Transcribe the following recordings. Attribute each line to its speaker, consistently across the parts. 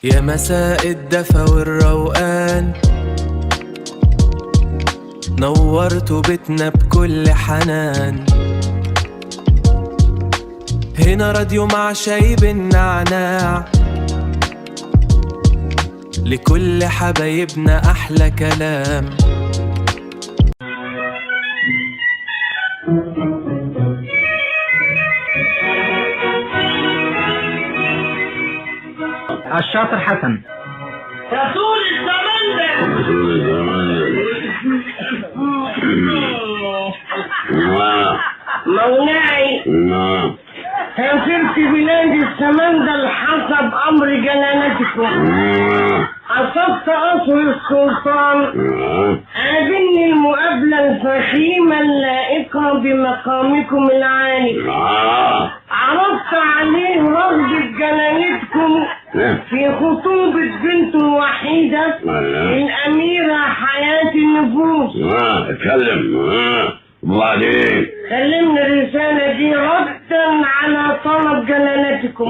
Speaker 1: يا مساء الدفا والروقان، نورتوا بيتنا بكل حنان. هنا راديو مع شاي بالنعناع، لكل حبايبنا أحلى كلام.
Speaker 2: الشاطر حسن.
Speaker 3: رسول الزمان ده،
Speaker 4: رسول الزمان.
Speaker 3: مولاي،
Speaker 4: نعم.
Speaker 3: سافرت بلاد السمندل حسب امر جلالتكم. اصبت قصر السلطان، قابلني المقابلة الفخيمه اللائقة بمقامكم العالي. عرضت عليه رغبة جلالتكم في خطوبة بنته الوحيدة الأميرة حياة النفوس.
Speaker 4: اتكلم وبعدين
Speaker 3: سلمنا الرسالة دي ردا على طلب جلالتكم.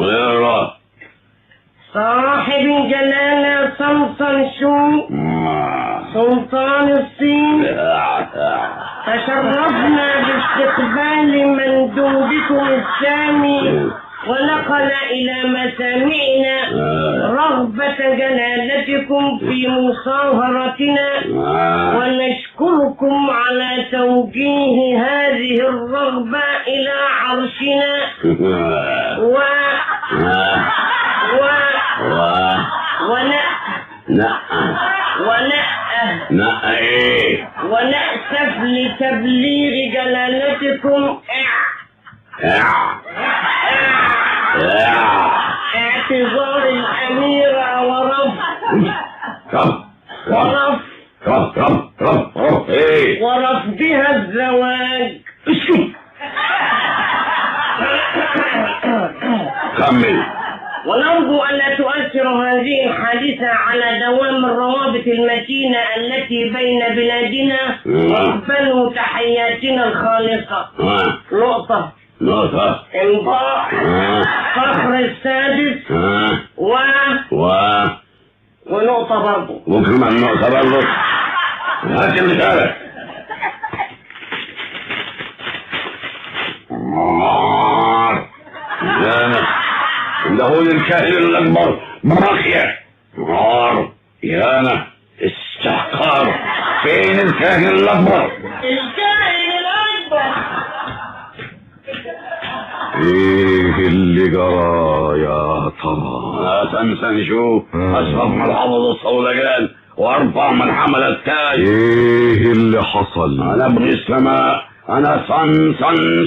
Speaker 3: صاحب الجلالة صنصن شو سلطان الصين، تشرفنا باستقبال مندوبكم السامي، ونقل إلى مسامعنا رغبة جلالتكم في مصاهرتنا، ونشكركم على توجيه هذه الرغبة إلى عرشنا. و و ونأسف لتبليغ جلالتكم اعتذار الأميرة ورفضها الزواج.
Speaker 4: كمل.
Speaker 3: ونرجو ألا تؤثر هذه الحادثة على دوام الروابط المتينة التي بين بلادنا. واقبلوا تحياتنا الخالصة. نقطة
Speaker 4: نقطة
Speaker 3: امضاء فخر السادس و ونقطة برضه،
Speaker 4: وكمان نقطة برضه. هات الرسالة. له الكاهن الأكبر براخية. نار إهانة استحقار. فين الكاهن الأكبر؟
Speaker 3: الكاهن الأكبر.
Speaker 5: ايه اللي جرى يا ترى؟
Speaker 4: لا تنسى نشوف اشرف من حفظ الصولجان وارفع من حمل التاج.
Speaker 5: ايه اللي حصل؟
Speaker 4: انا ابغي السماء، انا صن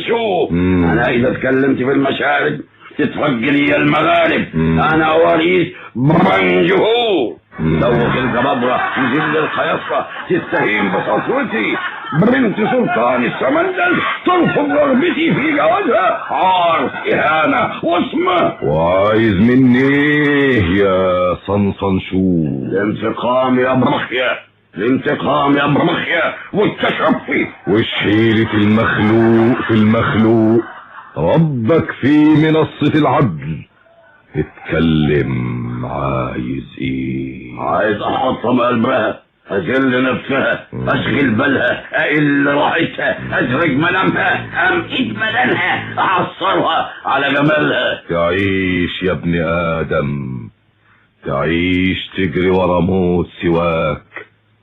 Speaker 4: شو. انا اذا اتكلمت في المشارب تتفج لي المغارب. انا وريث برنجهو. دوخ الجبابرة وذل القيصرة تستهين بسطوتي. بنت سلطان السمندل ترفض رغبتي في جوازها. عار إهانة وصمة.
Speaker 5: وعايز مني ايه يا صنصن شو؟
Speaker 4: الانتقام يا برخية، الانتقام يا برخية والتشفي.
Speaker 5: وش حيلة المخلوق في المخلوق؟ ربك في منصة العدل. اتكلم، عايز ايه؟
Speaker 4: عايز احطم قلبها، اذل نفسها، اشغل بالها، اقل راحتها، ازرج منامها، امئد بدنها، اعصرها على جمالها.
Speaker 5: تعيش يا ابن ادم، تعيش تجري ورا موت سواك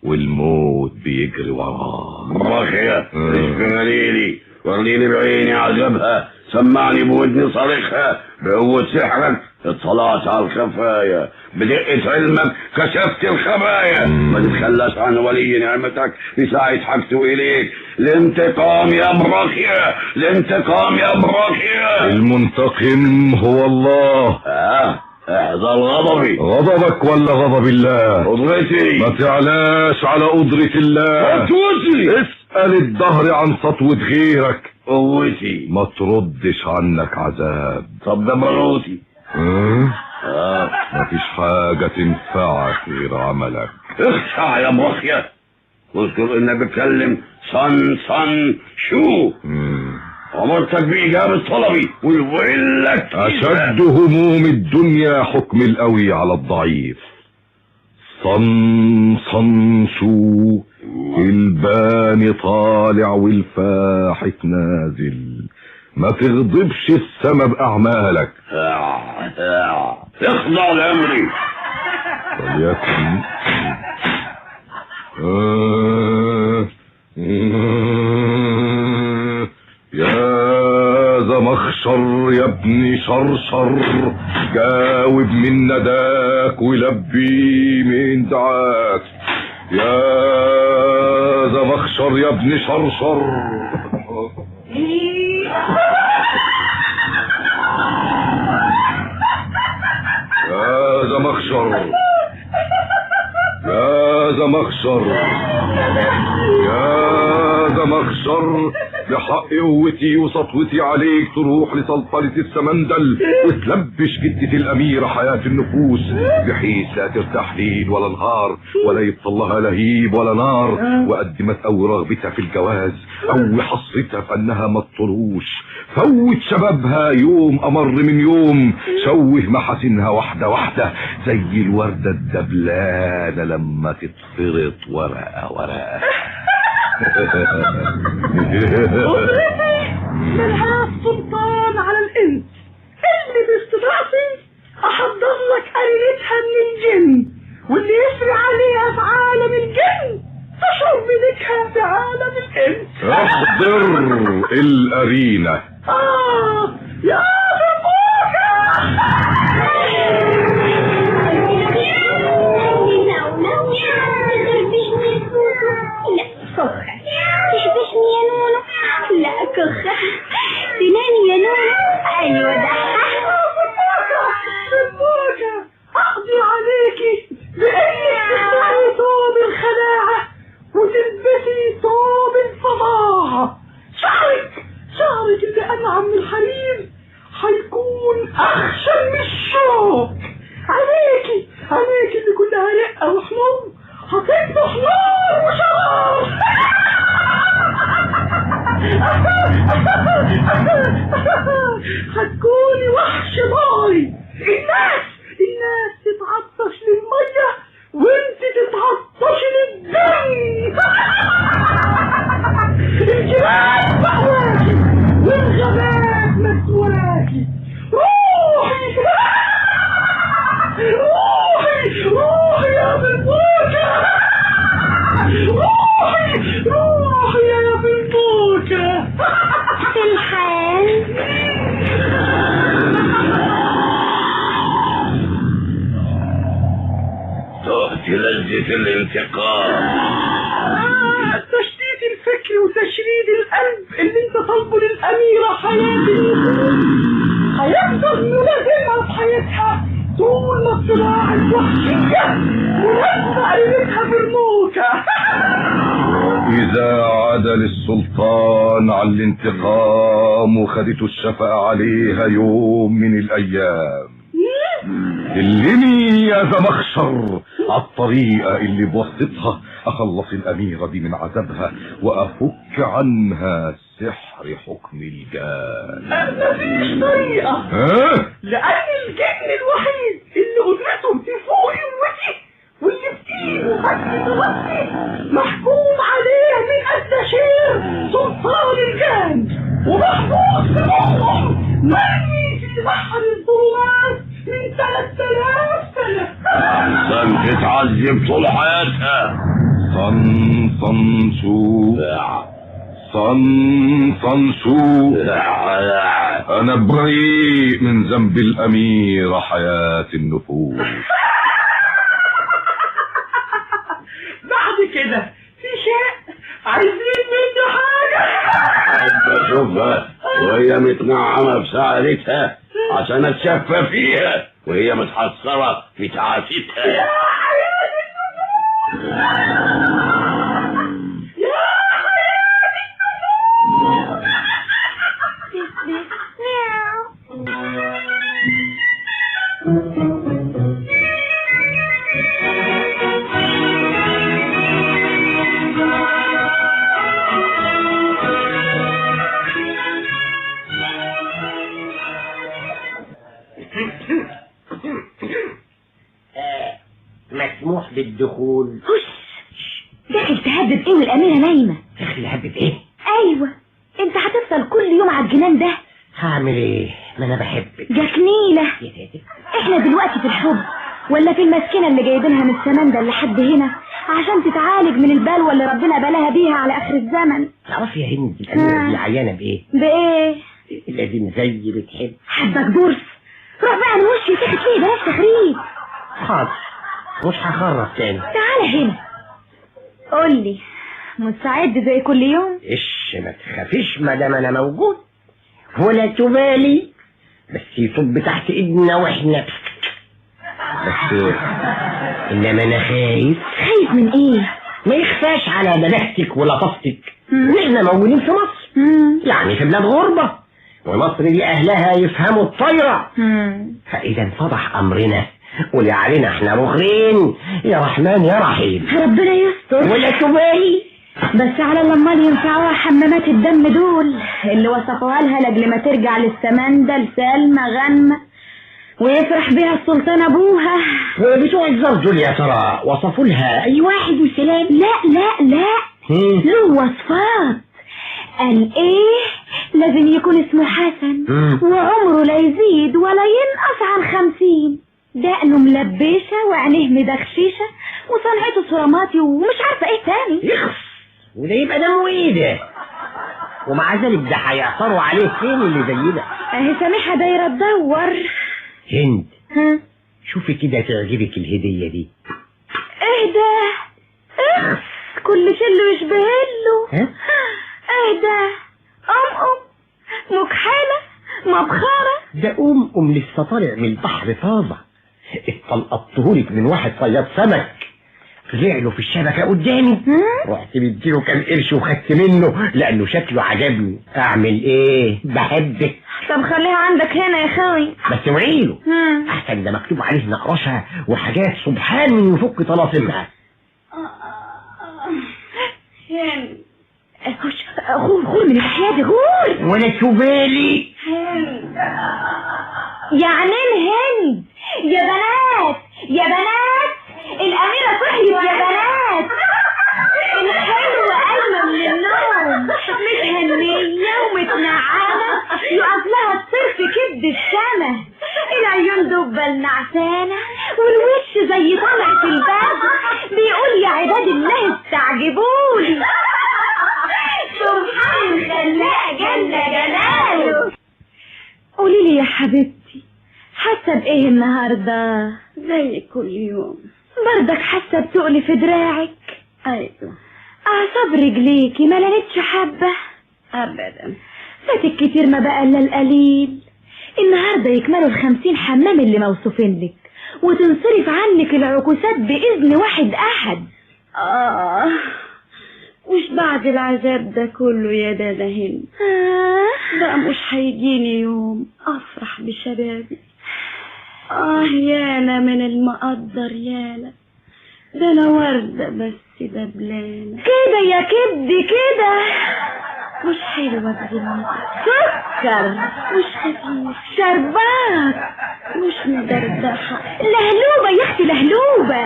Speaker 5: والموت بيجري وراك.
Speaker 4: براخية اشفي غليلي، وريني بعيني عذابها، سمعني بودني صريخها. بقوة سحرك اطلعت على الخفايا، بدقة علمك كشفت الخبايا. ما تتخلاش عن ولي نعمتك في ساعة حاجته إليك. الانتقام يا براخية، الانتقام يا براخية.
Speaker 5: المنتقم هو الله.
Speaker 4: احذر غضبي.
Speaker 5: غضبك ولا غضب الله؟
Speaker 4: قدرتي.
Speaker 5: ما تعلاش على قدرة الله.
Speaker 4: قدرتي.
Speaker 5: اسأل الدهر عن سطوة غيرك.
Speaker 4: قوتي.
Speaker 5: ما تردش عنك عذاب.
Speaker 4: طب ده بروتي.
Speaker 5: مفيش حاجة تنفعك غير عملك.
Speaker 4: اخشع يا مخية، واذكر انك بتكلم صن صن شو. أمرتك بإجابة طلبي والويلك.
Speaker 5: أشد هموم الدنيا حكم القوي على الضعيف. صن صن شو، الباني طالع والفاحت نازل، ما تغضبش السما بأعمالك.
Speaker 4: اخضع لأمري.
Speaker 5: وليكن. يا زمخشر يا ابن شرشر، جاوب من نداك ولبي من دعاك. يا زمخشر يا ابن شرشر. يا زمخشر، يا زمخشر، يا زمخشر، بحق قوتي وسطوتي عليك تروح لسلطنة السمندل وتلبش جدة الأميرة حياة النفوس، بحيث لا ترتاح ليل ولا نهار، ولا يبطلها لهيب ولا نار. وقد ما تقوي رغبتها في الجواز أو حصرتها في أنها ما تطلوش، فوت شبابها يوم أمر من يوم، شوه محاسنها واحدة واحدة زي الوردة الدبلانة لما تتفرط ورقة ورقة.
Speaker 3: قدرتي ملها السلطان على الانس، اللي باستطاعتي احضر لك قريتها من الجن، واللي يسري عليها في عالم الجن تشعر بذكها في عالم الانس.
Speaker 5: احضر القرينة.
Speaker 3: يا بربوكة.
Speaker 2: تشبشني يا نونو، لا كخة، تنامي يا نونو، ايوه ده.
Speaker 3: بربوكة، اقضي عليكي بانك تخلعي ثوب الخلاعة وتلبسي ثوب الفظاعة. شعرك اللي انعم من الحرير هيكون اخشن من الشوك. عليكي اللي كلها رقة وحمر هتطبخ نار وشرار. هتكوني وحش ضاري. الناس تتعطش للمية وانت تتعطشي للدم. الجبال مأواكي والغابات مثواكي. روحي روحي روحي يا بلبوكة، روحي روحي يا بلبوكة.
Speaker 2: في الحال
Speaker 4: تؤتي لذة الانتقام.
Speaker 3: تشتيت الفكر وتشريد القلب اللي انت طالبه للأميرة حياة النفوس هيفضل ملازمها في حياتها طول ما الطباع الوحشية ملازمة قريتها برموكة.
Speaker 5: إذا عدل السلطان على الانتقام وخدته الشفقة عليها يوم من الأيام، دلني يا زمخشر على الطريقة اللي بواسطتها أخلص الأميرة دي من عذابها وأفك عنها سحر حكم الجان.
Speaker 3: مفيش طريقة، لأن الجن الوحيد اللي قدرته تفوق قوتي واللي بإيده فك توفي محكوم عليه من الدشير سلطان الجان، ومحبوس في مخه مرمي في بحر الظلمات من 3000 سنة.
Speaker 4: أحسن تتعذب طول حياتها.
Speaker 5: صن صن شو، صن صن شو، أنا بريء من ذنب الأميرة حياة النفوس.
Speaker 3: بعد كده في شيء عايزين مني حاجة؟
Speaker 4: أحب أشوفها وهي متنعمة بسعادتها عشان أتشفى فيها وهي متحسرة في تعاستها.
Speaker 3: يا حياة النفوس، يا حياة النفوس.
Speaker 6: مسموح بالدخول؟
Speaker 2: هش، داخل تهبب ايه والاميره نايمة؟
Speaker 6: داخل اهبب ايه؟
Speaker 2: ايوه، انت هتفضل كل يوم على الجنان ده.
Speaker 6: هعمل ايه؟ ما انا بحبك
Speaker 2: يا كنيله.
Speaker 6: يا ساتر،
Speaker 2: احنا دلوقتي في الحب ولا في المسكينة اللي جايبينها من السمندل لحد هنا عشان تتعالج من البلوى اللي ربنا بلاها بيها على اخر الزمن؟
Speaker 6: تعرفي يا هند الاميرة دي عيانه بايه؟
Speaker 2: بايه؟
Speaker 6: لازم زي بتحب.
Speaker 2: حبك بورس. روح بقى من وشي، ساكت ليه؟ بلاش تخريب.
Speaker 6: حاضر، مش هخرب تاني.
Speaker 2: تعالى هنا قولي، مستعد زي كل يوم؟
Speaker 6: ايش، ما تخافيش ما دام انا موجود ولا تبالي، بس يصب تحت ايدنا واحنا بس. انما انا خايف.
Speaker 2: خايف من ايه؟
Speaker 6: ما يخفاش على بلاهتك ولطافتك واحنا موجودين في مصر، يعني في بلاد غربة، ومصر دي اهلها يفهموا الطيرة. فاذا انفضح امرنا قولي علينا احنا مغرين. يا رحمن يا رحيم،
Speaker 2: ربنا يستر.
Speaker 6: ولا تبالي.
Speaker 2: بس على الأمال ينفعوها حمامات الدم دول اللي وصفوها لها لاجل ما ترجع للسمندل سالمة غنمة ويفرح بيها السلطان ابوها.
Speaker 6: وبتوع الزر دول يا ترى وصفوا لها اي واحد والسلام؟
Speaker 2: لا لا لا، له وصفات. قال ايه؟ لازم يكون اسمه حسن وعمره لا يزيد ولا ينقص عن 50، دقنه ملبشة وعينيه مدخشيشة وصنعته صراماتي ومش عارفة ايه تاني.
Speaker 6: يخص، وده يبقى دمه ايه ده؟ ومع ذلك ده هيعثروا عليه فين اللي زي ده؟
Speaker 2: اهي سامحة دايرة تدور.
Speaker 6: هند،
Speaker 2: ها؟
Speaker 6: شوفي كده تعجبك الهدية دي.
Speaker 2: اهدى، اخس، كل شله يشبهله. اهدى، ام مكحلة مبخرة.
Speaker 6: ده ام لسه طالع من البحر طازة، اتطلقتهولك من واحد صياد سمك، طلع له في الشبكة قدامي، رحت مديله كام قرش وخدت منه لأنه شكله عجبني. أعمل إيه؟ بحبك.
Speaker 2: طب خليها عندك هنا يا خوي،
Speaker 6: بس اوعيله أحسن، ده مكتوب عليه نقرشها وحاجات سبحان من يفك طلاسمها.
Speaker 2: غور غور من الناحية دي، غور.
Speaker 6: ولا تبالي.
Speaker 2: يعني الهند. يا بنات يا بنات، الأميرة صحيت يا بنات. الحلوة قايمة من النوم متهنية ومتنعمة، يقف لها الطير في كبد السما، العيون دبة النعسانة والوش زي طلعة الباب، بيقول يا عباد الله استعجبولي. سبحان الله جل جلاله. قولي لي يا حبيبتي، حاسة بإيه النهاردة؟
Speaker 7: زي كل يوم.
Speaker 2: برضك حاسة بتقلي في دراعك؟
Speaker 7: ايوه.
Speaker 2: اعصاب رجليكي ما لانتش حبة؟
Speaker 7: ابدا.
Speaker 2: فاتك كتير ما بقى الا القليل. النهاردة يكملوا 50 حمام اللي موصوفين لك، وتنصرف عنك العكوسات بإذن واحد احد.
Speaker 7: مش بعد العذاب ده كله يا دادا هند؟ بقى مش هيجيني يوم افرح بشبابي. يانا من المقدر، يانا ده انا وردة بس دبلانة
Speaker 2: كده يا كبدي كده.
Speaker 7: مش حلوة بذمتك،
Speaker 2: سكر،
Speaker 7: مش خفيف،
Speaker 2: شربات،
Speaker 7: مش مدردحة،
Speaker 2: لهلوبة يا اختي لهلوبة.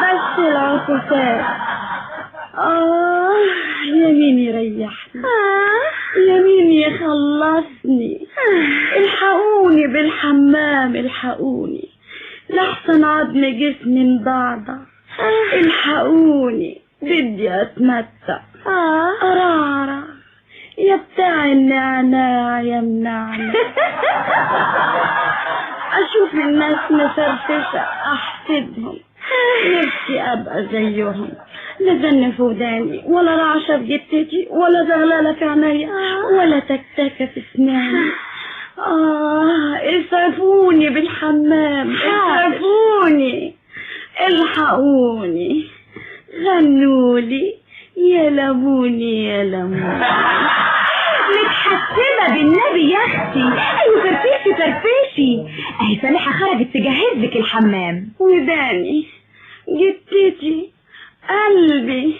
Speaker 7: بس العكوسات يا مين يريحني، يا مين يخلصني. الحقوني بالحمام، الحقوني لحسن عظم جسمي مضعضع. الحقوني بدي اتمتع، ارعرع يا بتاع النعناع يا منعنع. اشوف الناس مفرفشه احسدهم، نفسي ابقى زيهم. لا زن في وداني، ولا رعشه في جتتي، ولا زغلله في عينيا، ولا تكتكه في اسناني. اسعفوني بالحمام، اسعفوني، الحقوني، غنولي يا لموني يا لموني.
Speaker 2: متحسبة بالنبي يا اختي. ايوه فرفشي فرفشي، اهي سامحة خرجت تجهز لك الحمام.
Speaker 7: وداني، جتتي، قلبي،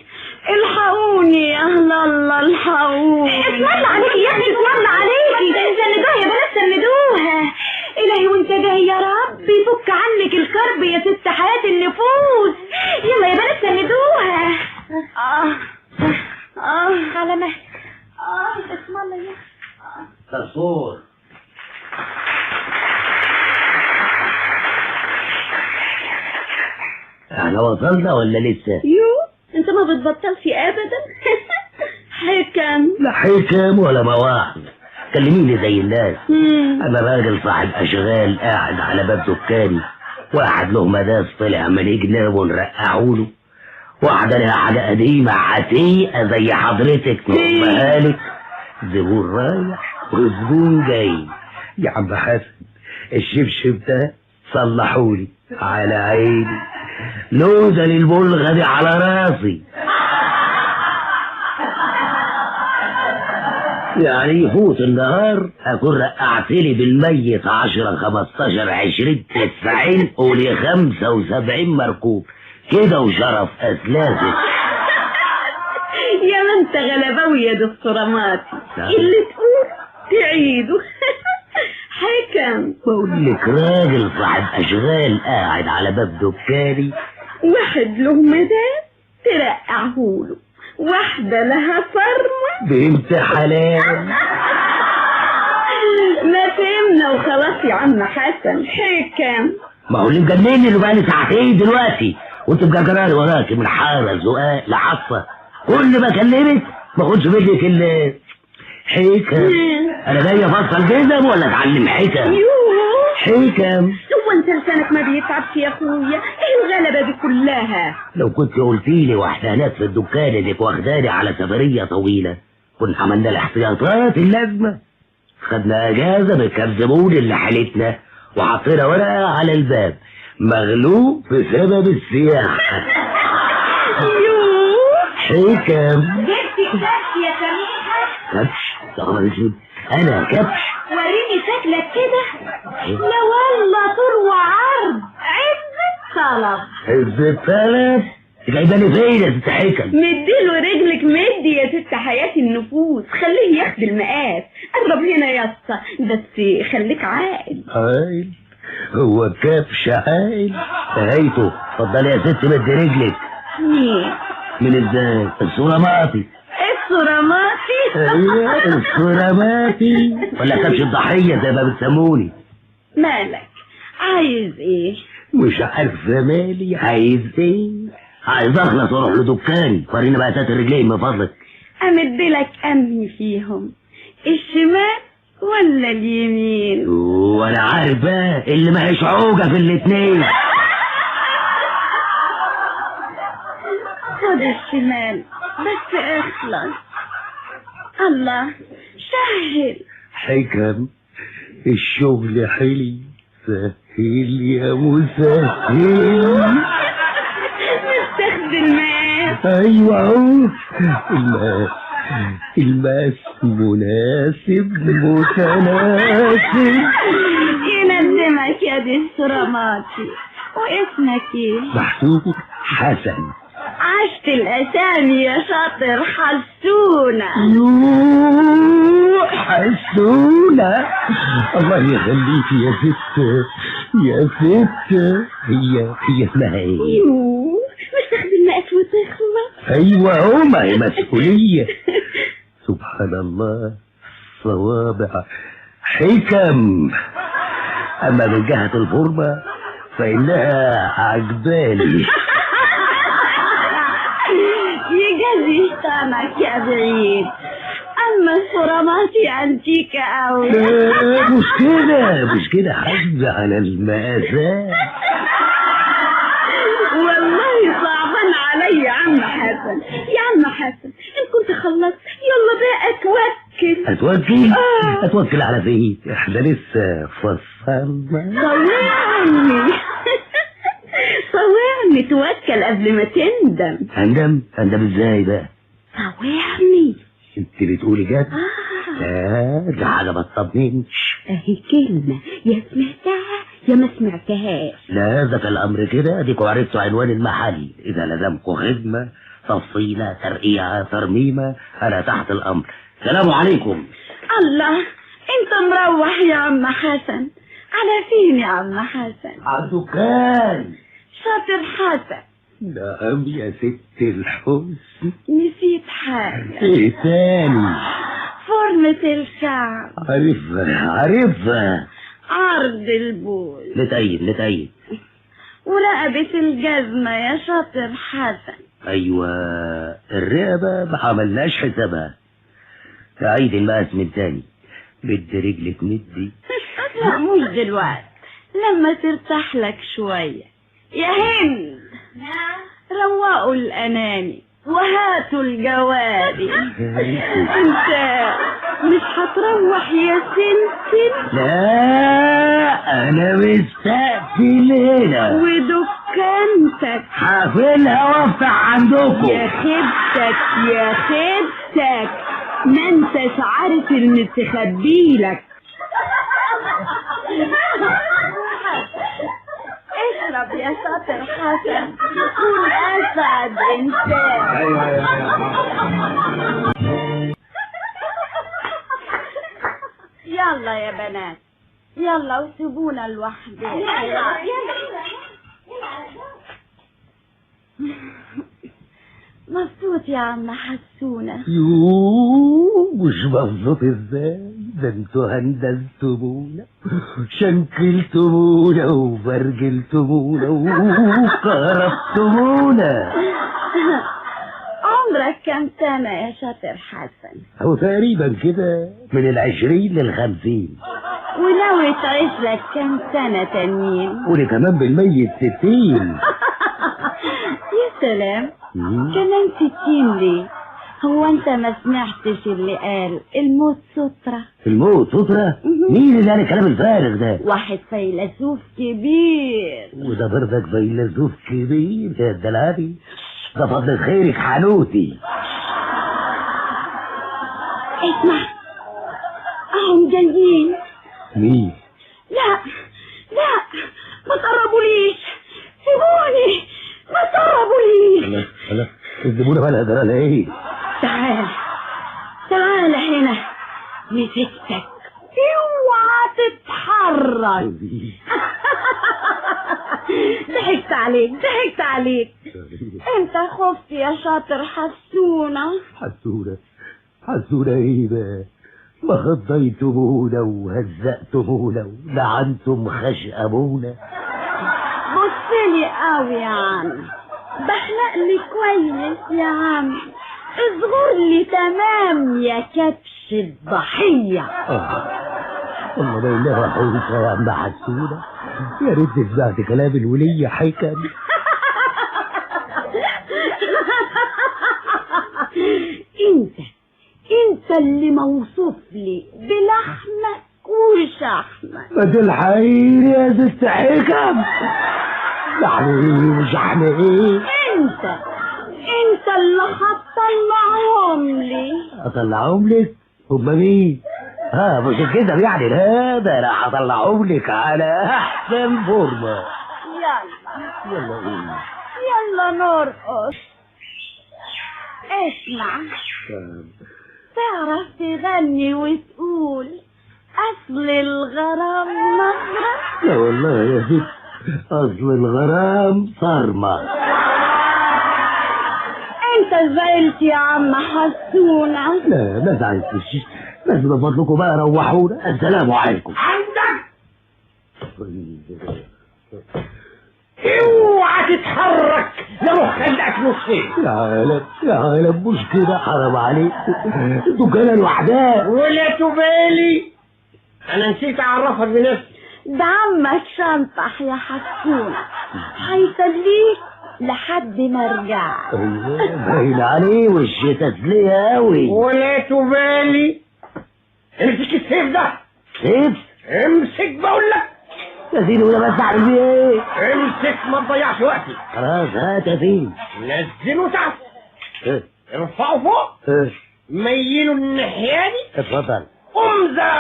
Speaker 7: الحقوني يا اهل الله، الحقوني.
Speaker 2: اسم الله عليكي يا اختي، اسم الله عليكي. سندوها يا بنات، سندوها. إلهي وانت جاي يا رب يفك عنك الكرب يا ست حياة النفوس. يلا يا بنات سندوها. على مهلك. اسم الله يا
Speaker 6: صرصور. احنا وصلنا ولا لسه؟
Speaker 7: يو انت ما بتبطلش ابدا. حكم.
Speaker 6: لا حكم ولا مواعظ، كلميني زي الناس. انا راجل صاحب اشغال قاعد على باب دكاني، واحد له مداس طلع من جنابه ونرقعوله، واحدة لها حاجة قديمة عتيقة زي حضرتك نقومها لك، زبون رايح وزبون جاي. يا عم حسن الشبشب ده صلحولي على عيني، لوزة للبلغة دي على راسي. يعني يفوت النهار اكون رقعتلي بالميت 10 15 20 90 قولي 75 مركوب كده وشرف اسلافك.
Speaker 7: يا ما انت غلباوي يا دكتور ماتي، اللي تقول تعيده. حكم.
Speaker 6: بقول لك راجل صاحب اشغال قاعد على باب دكاني،
Speaker 7: واحد له مدام ترقعهوله، واحدة لها فرمة
Speaker 6: بنت حلال.
Speaker 7: ما فهمنا وخلاص يا عم حسن. حكم.
Speaker 6: ما هو اللي مجنني اللي بقالي ساعتين دلوقتي وانت مجرجراني وراكي من حارة زقاق لحصة، كل ما اكلمك ما اخدش منك الا حكم. انا جاي افصل جزم ولا اتعلم حكم؟
Speaker 7: يوه
Speaker 6: حكم.
Speaker 7: هو انت لسانك ما بيتعبش يا اخويا؟ ايه الغلبة دي كلها؟
Speaker 6: لو كنت قلتيلي واحنا هناك في الدكان انك واخداني على سفرية طويلة كنا عملنا الاحتياطات اللازمة، خدنا اجازه من كام زبون اللي حالتنا وحطينا ورقة على الباب مغلوب بسبب السياحة.
Speaker 7: يوه
Speaker 6: حكم.
Speaker 2: جبت كبش يا سميحة؟
Speaker 6: كبش؟ يا خبر اسود، انا كبش؟
Speaker 2: وريني شكلك كده. لا والله طول وعرض، عز الطلب.
Speaker 6: عز الطلب؟ جايباني فين يا ست حكم؟
Speaker 7: مديله رجلك مدي يا ست حياة النفوس، خليه ياخد المقاس. قرب هنا يا اسطى، بس خليك عاقل.
Speaker 6: عاقل؟ هو كبش عاقل؟ نهايته. اتفضلي يا ست مدي رجلك.
Speaker 7: مين؟
Speaker 6: من ازاي؟ الصورة ماطي.
Speaker 7: الصورة ماطي؟
Speaker 6: ايوه الصورة ماطي، ولا كبش الضحية زي ما بتسموني.
Speaker 7: مالك عايز ايه؟
Speaker 6: مش عارفة مالي عايز ايه. عايز اخلص واروح لدكاني. وريني بقى تات الرجلين من فضلك.
Speaker 7: امدلك امني فيهم، الشمال ولا اليمين؟
Speaker 6: وانا عارف بقى اللي ما هيش عوجة في الاتنين.
Speaker 7: خد الشمال بس اخلص. الله سهل.
Speaker 6: حكم الشغل حلي، سهل يا مسهل.
Speaker 7: مش تاخد الماس؟
Speaker 6: ايوه اهو الماس، الماس مناسب متناسب.
Speaker 7: يندمك يا دي السراماتي. واسمك ايه؟
Speaker 6: محسوب حسن.
Speaker 7: عشت الاسامي يا شاطر. حسونة.
Speaker 6: يوه حسونة، الله يخليك يا ست يا ست. هي اسمها ايه؟
Speaker 7: يوه مش تاخد المقاس وتخلص؟
Speaker 6: ايوه هما هي مسؤولية. سبحان الله، صوابع حكم. اما من جهة الفورمة فإنها عجباني.
Speaker 7: يجازي شيطانك يا بعيد. اما الصراماتي انتيكة اوي.
Speaker 6: مش كده مش كده، حاسبة على المقاسات.
Speaker 7: والله صعبان علي يا عم حسن. يا عم حسن ان كنت خلصت يلا بقى اتوكل.
Speaker 6: اتوكل؟ اتوكل على فين؟ احنا لسه فصلنا.
Speaker 7: طوعني طوعني، توكل قبل ما تندم.
Speaker 6: هندم؟ هندم ازاي بقى؟
Speaker 7: طوعني.
Speaker 6: انت بتقولي جد؟ لا دي حاجة ما تطمنش.
Speaker 7: اهي كلمة يا سمعتها يا ما سمعتهاش.
Speaker 6: لا ده الامر كده، اديكوا عرفتوا عنوان المحل. اذا لزمكوا خدمة تفصيله ترقيعه ترميمه انا تحت الامر. سلام عليكم.
Speaker 7: الله انت مروح يا عم حسن؟ على فين يا عم حسن؟
Speaker 8: على الدكان.
Speaker 7: شاطر حسن.
Speaker 8: نعم يا ست الحسن.
Speaker 7: نسيت حاجة.
Speaker 8: ايه تاني؟
Speaker 7: فورمة الكعب.
Speaker 8: عارفها عارفها.
Speaker 7: عرض البول.
Speaker 8: نتأيد نتأيد.
Speaker 7: ورقبة الجزمة يا شاطر حسن.
Speaker 8: ايوه الرقبة ما عملناش حسابها. تعيد المقاس من تاني. بدي رجلك ندي.
Speaker 7: لا مش دلوقتي، لما ترتاح لك شوية. يا هند روقوا الأناني وهاتوا الجواري. انت مش هتروح يا سمسم؟
Speaker 8: لا انا مستقفل هنا.
Speaker 7: ودكانتك
Speaker 8: هقفلها وافتح عندكم.
Speaker 7: يا خيبتك يا خيبتك، ما انتش عارف المستخبيلك. اشرب يا شاطر حسن، كون اسعد انسان.
Speaker 8: ايوه ايوه.
Speaker 7: يلا يا بنات يلا وسيبونا لوحدنا. يلا يلا. مبسوط يا عم حسونة؟
Speaker 8: يوه مش مبسوط ازاي؟ ده انتوا هندلتمونا، شنكلتمونا وبرجلتمونا وكهربتمونا.
Speaker 7: عمرك كم سنة يا شاطر حسن؟
Speaker 8: هو تقريبا كده من 20 لل50.
Speaker 7: وناوي تعيش لك كم سنة تانيين؟
Speaker 8: قولي كمان بالميت 60.
Speaker 7: يا سلام، كمان 60 ليه؟ هو انت ما سمعتش اللي قال الموت سترة؟
Speaker 8: الموت سترة؟ مين اللي قال الكلام الفارغ ده؟
Speaker 7: واحد فيلسوف كبير.
Speaker 8: وده برضك فيلسوف كبير يا الدلعبي، ده فضل خيرك حانوتي.
Speaker 7: اسمع، اهم جايين.
Speaker 8: مين؟
Speaker 7: لا لا ما تقربوليش، سيبوني، ما تقربوليش.
Speaker 8: لا لا الزبونة مالها ده ولا ايه؟
Speaker 7: تعال تعال هنا، مسكتك، اوعى تتحرك. ضحكت عليك ضحكت عليك. انت خفت يا شاطر حسونة.
Speaker 8: حسونة حسونة ايه بقى؟ ما خضيتمونا وهزقتمونا ولعنتم خشقمونا.
Speaker 7: بصلي قوي يا عم، بحلق لي كويس يا عم، اصغر لي تمام يا كبش الضحية.
Speaker 8: والله ما إله حوسة يا عم حسونة، يا ريت سمعت كلام الولية حكم.
Speaker 7: انت اللي موصوف لي بلحمك وشحمك.
Speaker 8: ما تلحقيني يا ست حكم، لحم ايه وشحم ايه؟
Speaker 7: انت اللي هتطلعهم لي.
Speaker 8: اطلعهم لك؟ هما مين؟ ها مش كده يعني؟ لا ده انا هطلعهم لك على احسن فورمه.
Speaker 7: يلا
Speaker 8: يلا ايه؟
Speaker 7: يلا نرقص. اسمع، تعرف تغني وتقول اصل الغرام نظرة؟
Speaker 8: لا والله يا ست، اصل الغرام صرمة.
Speaker 7: انت زعلت يا عم حسونة؟
Speaker 8: لا ما زعلتش، بس من فضلكم بقى روحونا. السلام عليكم.
Speaker 6: عندك اوعى تتحرك، لا روح خلقك نصين.
Speaker 8: يا عالم يا عالم، مش كده، حرام عليكم، انتوا كده لوحدها.
Speaker 6: ولا تبالي، انا نسيت اعرفك بنفسي.
Speaker 7: ده عمك شنطح يا حسونة، هيسليك لحد ما ارجع.
Speaker 8: ايوه باين عليه وش تسلية قوي.
Speaker 6: ولا تبالي، امسك السيف ده.
Speaker 8: سيف؟
Speaker 6: امسك بقول لك
Speaker 8: يا سيدي، وده بس اعمل بيه ايه؟
Speaker 6: امسك ما تضيعش وقتي.
Speaker 8: خلاص هات يا سيدي.
Speaker 6: نزله تحت. اه. ارفعه فوق.
Speaker 8: اه.
Speaker 6: ميله الناحية دي.
Speaker 8: اتفضل.
Speaker 6: قمزة.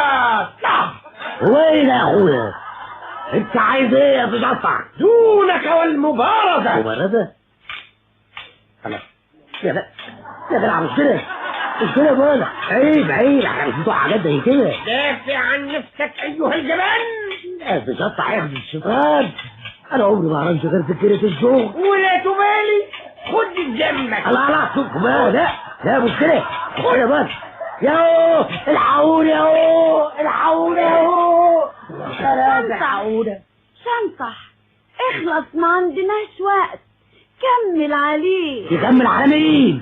Speaker 8: هو ايه ده يا اخويا؟ انت عايز ايه يا تقطع؟
Speaker 6: دونك والمبارزة.
Speaker 8: مبارزة؟ خلاص يا جدع، مش كده مش كده يا بولا، عيب عيب، احنا مش بتوع حاجات زي كده.
Speaker 6: دافع عن نفسك ايها الجبان.
Speaker 8: لا تشطح يا ابن الشيطان، انا عمري ما اعرفش غير فكرة الشغل.
Speaker 6: ولا تبالي، خد جنبك.
Speaker 8: الله الله، لا لا مش كده، خد بس. ياهو الحقوني، ياهو الحقوني، ياهو الحقوني.
Speaker 7: شنطح اخلص، ما عندناش وقت. كمل عليه.
Speaker 8: يكمل على مين؟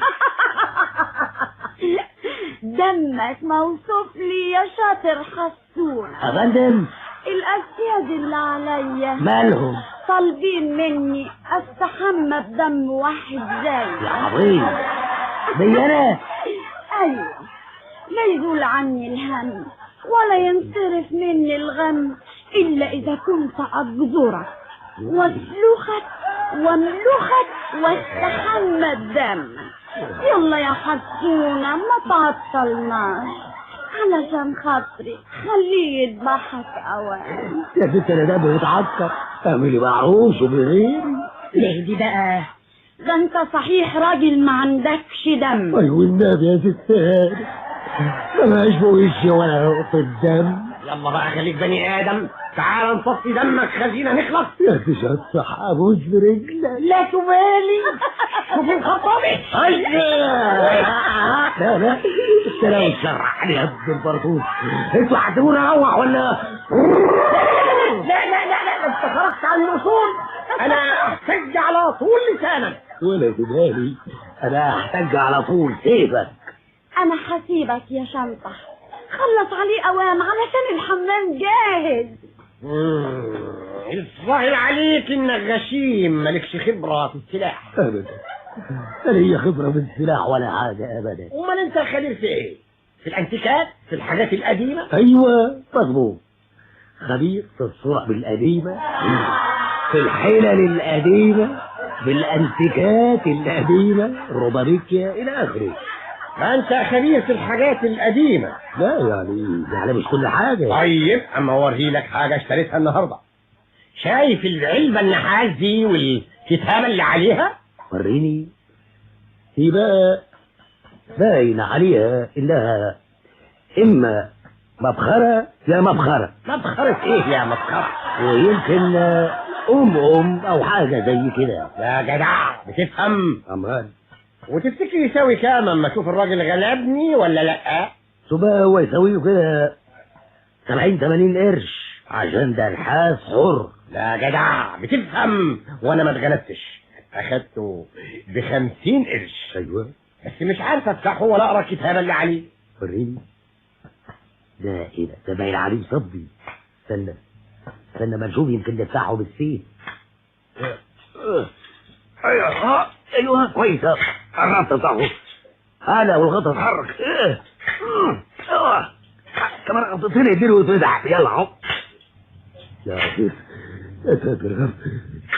Speaker 7: دمك موصوف لي يا شاطر حسونة.
Speaker 8: يا فندم
Speaker 7: الأسياد اللي عليا
Speaker 8: مالهم؟
Speaker 7: طالبين مني استحمى بدم واحد زي.
Speaker 8: يا عظيم، زي انا؟
Speaker 7: ايوه، لا يزول عني الهم ولا ينصرف مني الغم الا اذا كنت ابذرك واسلخك واملخك واستحمى الدم. يلا يا حسونة ما تعطلناش، علشان خاطري خليه يذبحك اوان.
Speaker 8: يا ست انا دمي يتعكر، اعملي معروف وبغيري.
Speaker 7: ليه دي بقى؟ ده انت صحيح راجل ما عندكش دم.
Speaker 8: ايوه النبي يا ست هاني، ما بقاش بوشي ولا نقطة دم.
Speaker 6: يلا بقى خليك بني ادم، تعال نصفي دمك خلينا نخلص.
Speaker 8: يا تشطح ابوس برجلك.
Speaker 6: لا تبالي، شوف الخطابي.
Speaker 8: لا لا، انت لو تشرحني يا ابن البرطوش. انتوا هتسيبوني اروح ولا؟
Speaker 6: لا لا لا لا، انت خرجت عن الاصول. انا احتج على طول لسانك.
Speaker 8: ولا تبالي، انا احتج على طول سيفك.
Speaker 7: انا حسيبك يا شنطح، خلص عليه اوام علشان الحمام جاهز.
Speaker 6: الظاهر عليك انك غشيم، مالكش خبرة في السلاح.
Speaker 8: ابدا، لا ليا خبرة في السلاح ولا حاجة ابدا.
Speaker 6: امال انت خبير في ايه؟ في الانتيكات؟ في الحاجات القديمة؟
Speaker 8: ايوه مظبوط، خبير في الصور القديمة، في الحلل القديمة، في الانتيكات القديمة، الروبابيكيا الى اخره.
Speaker 6: ما انت خبير في الحاجات القديمة.
Speaker 8: لا يعني مش كل حاجة.
Speaker 6: طيب اما اوري لك حاجة اشتريتها النهاردة. شايف العلبة النحاس دي والكتابة اللي عليها؟
Speaker 8: وريني. هي بقى باين عليها انها اما مبخرة يا مبخرة.
Speaker 6: مبخرة ايه يا مبخرة؟
Speaker 8: ويمكن ام او حاجة زي كده.
Speaker 6: يا جدع بتفهم.
Speaker 8: أمان.
Speaker 6: وتفتكر يساوي كام اما اشوف الراجل غلبني ولا لا؟
Speaker 8: سبا هو يساويه كده 70-80 قرش، عشان ده نحاس حر.
Speaker 6: لا جدع بتفهم، وانا ما اتغلبتش، اخدته ب50 قرش.
Speaker 8: ايوه
Speaker 6: بس مش عارف افتحه ولا اقرا الكتابة اللي عليه.
Speaker 8: وريني. ده ايه ده؟ ده باين عليه صبي. استنى استنى ما نشوف، يمكن نفتحه بالسيف. ايوه ايوه كويس، قربت افتحه. هذا والغطا اتحرك. كمان غطتين اديله وتزحف. يلا اهو. يا لطيف يا ساتر يا رب،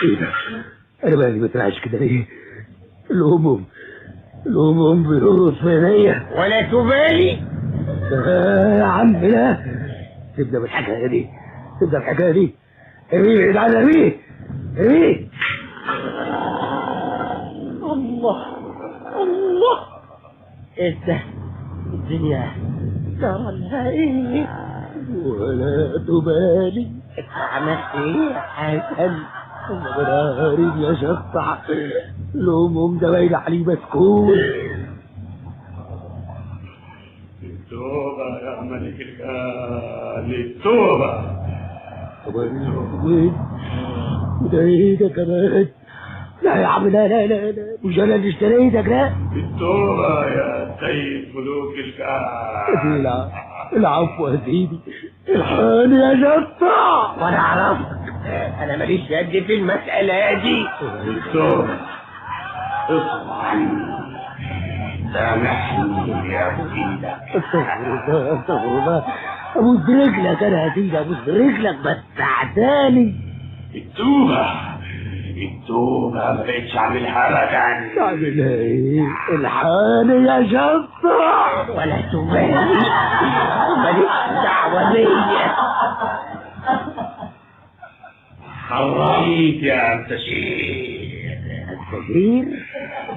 Speaker 8: ايه ده؟ انا مالي بترعش كده ليه؟ الهموم الهموم بيرقص في عينيا.
Speaker 6: ولا تبالي
Speaker 8: يا عم. لا تبدا بالحكاية دي، تبدا بالحكاية دي. ارميه بعيد عني، ارميه ارميه.
Speaker 6: الله الله، ايه ده؟ الدنيا جرى لها ايه؟
Speaker 8: ولا تبالي.
Speaker 6: انت عملت ايه يا حسن؟
Speaker 8: غريب يا شطح، الهموم ده باين عليه مسكون.
Speaker 4: التوبة يا ملك الجان، التوبة.
Speaker 8: وين وده ايه ده كمان؟ لا يا عم، لا لا لا لا، مش انا اللي اشتريتك. لا
Speaker 4: التوبة يا سيد ملوك الجان.
Speaker 8: العفو يا سيدي، الحقني يا شطة.
Speaker 6: وانا اعرفك، انا ماليش يد في المسألة دي.
Speaker 4: التوبة، اصبر، سامحني يا سيدي.
Speaker 8: استغفر الله استغفر الله، ابوس رجلك انا يا سيدي، ابوس رجلك بس عدالي.
Speaker 4: التوبة التوبة ما بقتش اعملها ابدا.
Speaker 8: تعملها ايه؟ الحقني يا شطة.
Speaker 6: ولا تبالي، ماليش دعوة بيا.
Speaker 4: حرمت يا انتشير.
Speaker 8: انتشير؟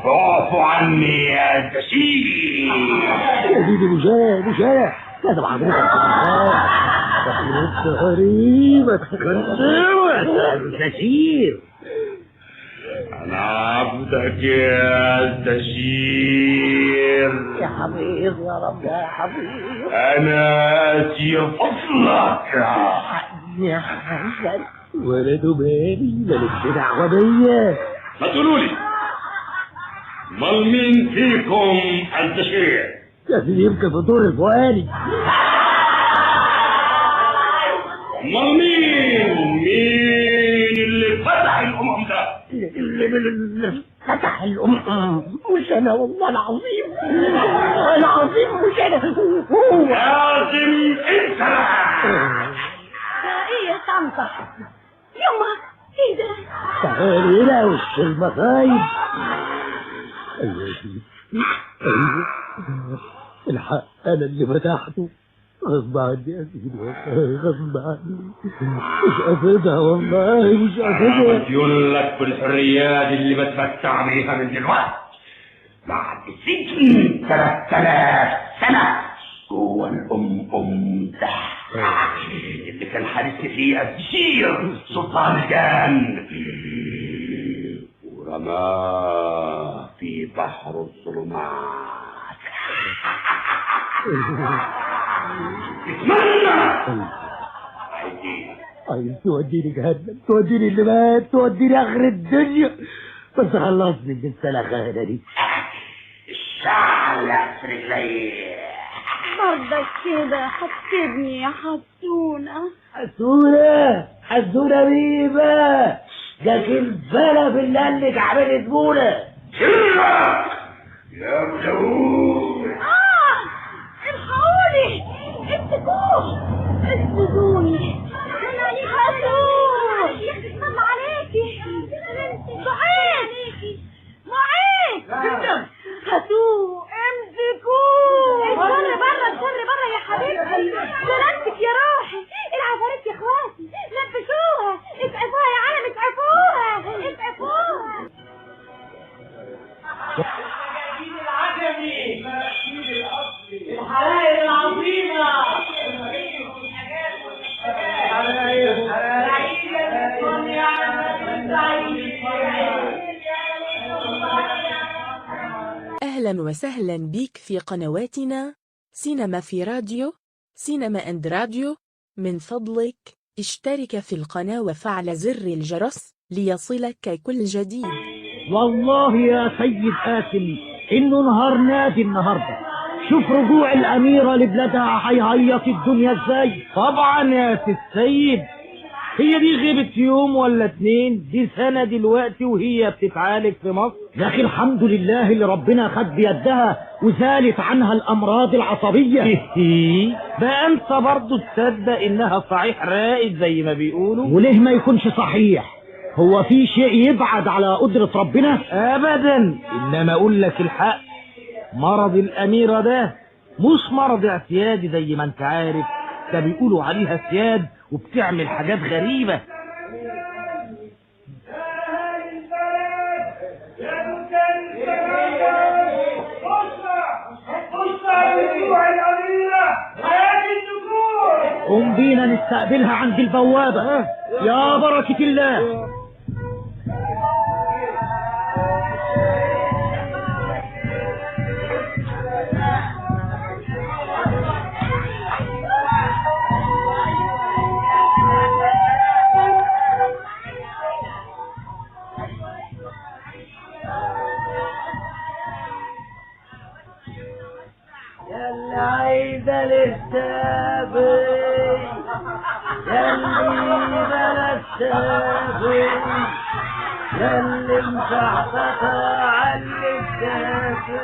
Speaker 4: اعفو عني يا انتشير.
Speaker 8: يا سيدي مش انا، مش انا. لازم حضرتك غريبة كنت.
Speaker 4: أنا عبدك يا التشير
Speaker 8: يا حبيب، يا رب يا حبيب.
Speaker 4: أنا أسير فضلك
Speaker 8: يا حسن. ولد بالي مالكش دعوة بيا.
Speaker 4: ما تقولوا لي مال مين فيكم التشير؟
Speaker 8: يا سيدي يمكن في دور الفؤادي.
Speaker 4: امال مين اللي فتح الامم ده؟
Speaker 8: اللي فتح الامم مش انا، والله العظيم والله العظيم مش انا، هو
Speaker 4: لازم انت.
Speaker 2: ايه يا طنطا يما، ايه ده؟
Speaker 8: تعالي هنا وش المصايب. ايوه يا سيدي، ايوه الحق انا اللي فتحته غصب عني يا سيدي، غصب عني، مش قصدها والله مش قصدها.
Speaker 4: مديون لك بالحريات اللي بتمتع بيها من دلوقتي بعد سجن 3000 سنة جوه الأم ده اللي كان حارسني فيه الشير سلطان الجان ورماه في بحر الظلمات. اتمنى
Speaker 8: عايز توديني جهنم، توديني اللي مات، توديني اخر الدنيا، بس خلصني من السلخانه دي.
Speaker 4: الشعلة في رجلي
Speaker 7: برضك كده هتسيبني يا حسونة.
Speaker 8: حسونة حسونة بيبة جاك البلا بالله اللي تعمل زبونة.
Speaker 4: يا ابو داوود
Speaker 2: الحقوني، امسكوه، اسندوني، هاتوه، طلع عليكي معيد معيد، هاتوه، امسكوه، الشر بره الشر بره يا حبيبتي، سلامتك يا روحي، العفاريت يا اخواتي، لبسوها، اسعفوها يا عالم، اسعفوها اسعفوها.
Speaker 3: العجمي الحرائر العظيمة،
Speaker 9: أهلا وسهلا بك في قنواتنا سينما في راديو، سينما أند راديو. من فضلك اشترك في القناة وفعل زر الجرس ليصلك كل جديد.
Speaker 8: والله يا سيد قاسم إنه نهار نادي النهارده. شوف رجوع الأميرة لبلادها هيهيص الدنيا ازاي.
Speaker 3: طبعا يا سي السيد، هي دي غيبة يوم ولا اتنين، دي سنة دلوقتي وهي بتتعالج في مصر.
Speaker 8: يا أخي الحمد لله اللي ربنا خد بيدها وزالت عنها الأمراض العصبية.
Speaker 3: بقى انت برضه تصدق إنها صحيح رائد زي ما بيقولوا؟
Speaker 8: وليه ما يكونش صحيح؟ هو في شيء يبعد على قدرة ربنا؟
Speaker 3: أبدا. إنما أقول لك الحق، مرض الأميرة ده مش مرض اعتيادي زي ما انت عارف، ده بيقولوا عليها سياد وبتعمل حاجات غريبة.
Speaker 8: قوم بينا نستقبلها عند البوابة يا بركة الله. عايزة للسابي ياللي بلا السابي ياللي مشحططة عاللي السافي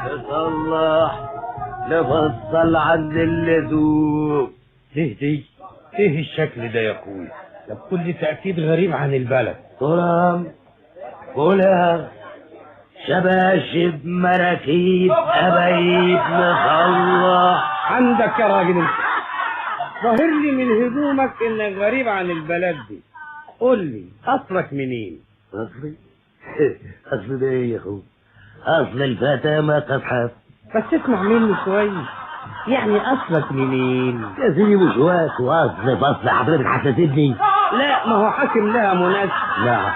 Speaker 8: تصلح لفصل عند اللزوم.
Speaker 3: ايه دي؟ ايه الشكل ده يا اخوي؟ ده بكل تأكيد غريب عن البلد.
Speaker 8: غلام غلام شباشب مراكيب أبايب مصلح.
Speaker 3: عندك يا راجل انت، ظاهر لي من هدومك انك غريب عن البلد دي. قول لي اصلك منين؟
Speaker 8: اصلي؟ اصلي ده ايه يا اخوي؟ اصل الفتى ما تصحف.
Speaker 3: بس اسمع مني كويس،
Speaker 6: يعني اصلك منين؟
Speaker 8: يا سيدي مش وقت واصل فصل حضرتك حسستني.
Speaker 6: لا ما هو حاكم لها مناسب.
Speaker 8: لا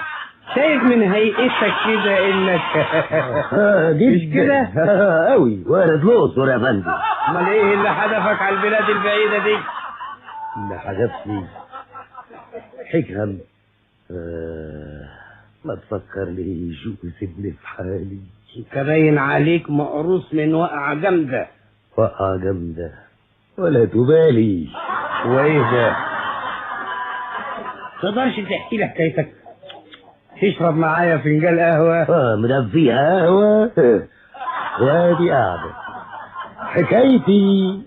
Speaker 6: شايف من هيئتك كده انك
Speaker 8: مش كده؟ قوي وارد الاقصر يا فندم.
Speaker 6: امال ايه اللي حدفك على البلاد البعيدة دي؟
Speaker 8: اللي حدفني حكم. ما تفكرنيش وسيبني في حالي.
Speaker 6: انت باين عليك مقروص من وقعه جامدة.
Speaker 8: وقعه جامدة ولا تبالي.
Speaker 6: وايه ده؟ تقدرش تحكي لي حكايتك؟ تشرب معايا فنجان قهوة؟
Speaker 8: مدفيها قهوة وادي قاعدة. حكايتي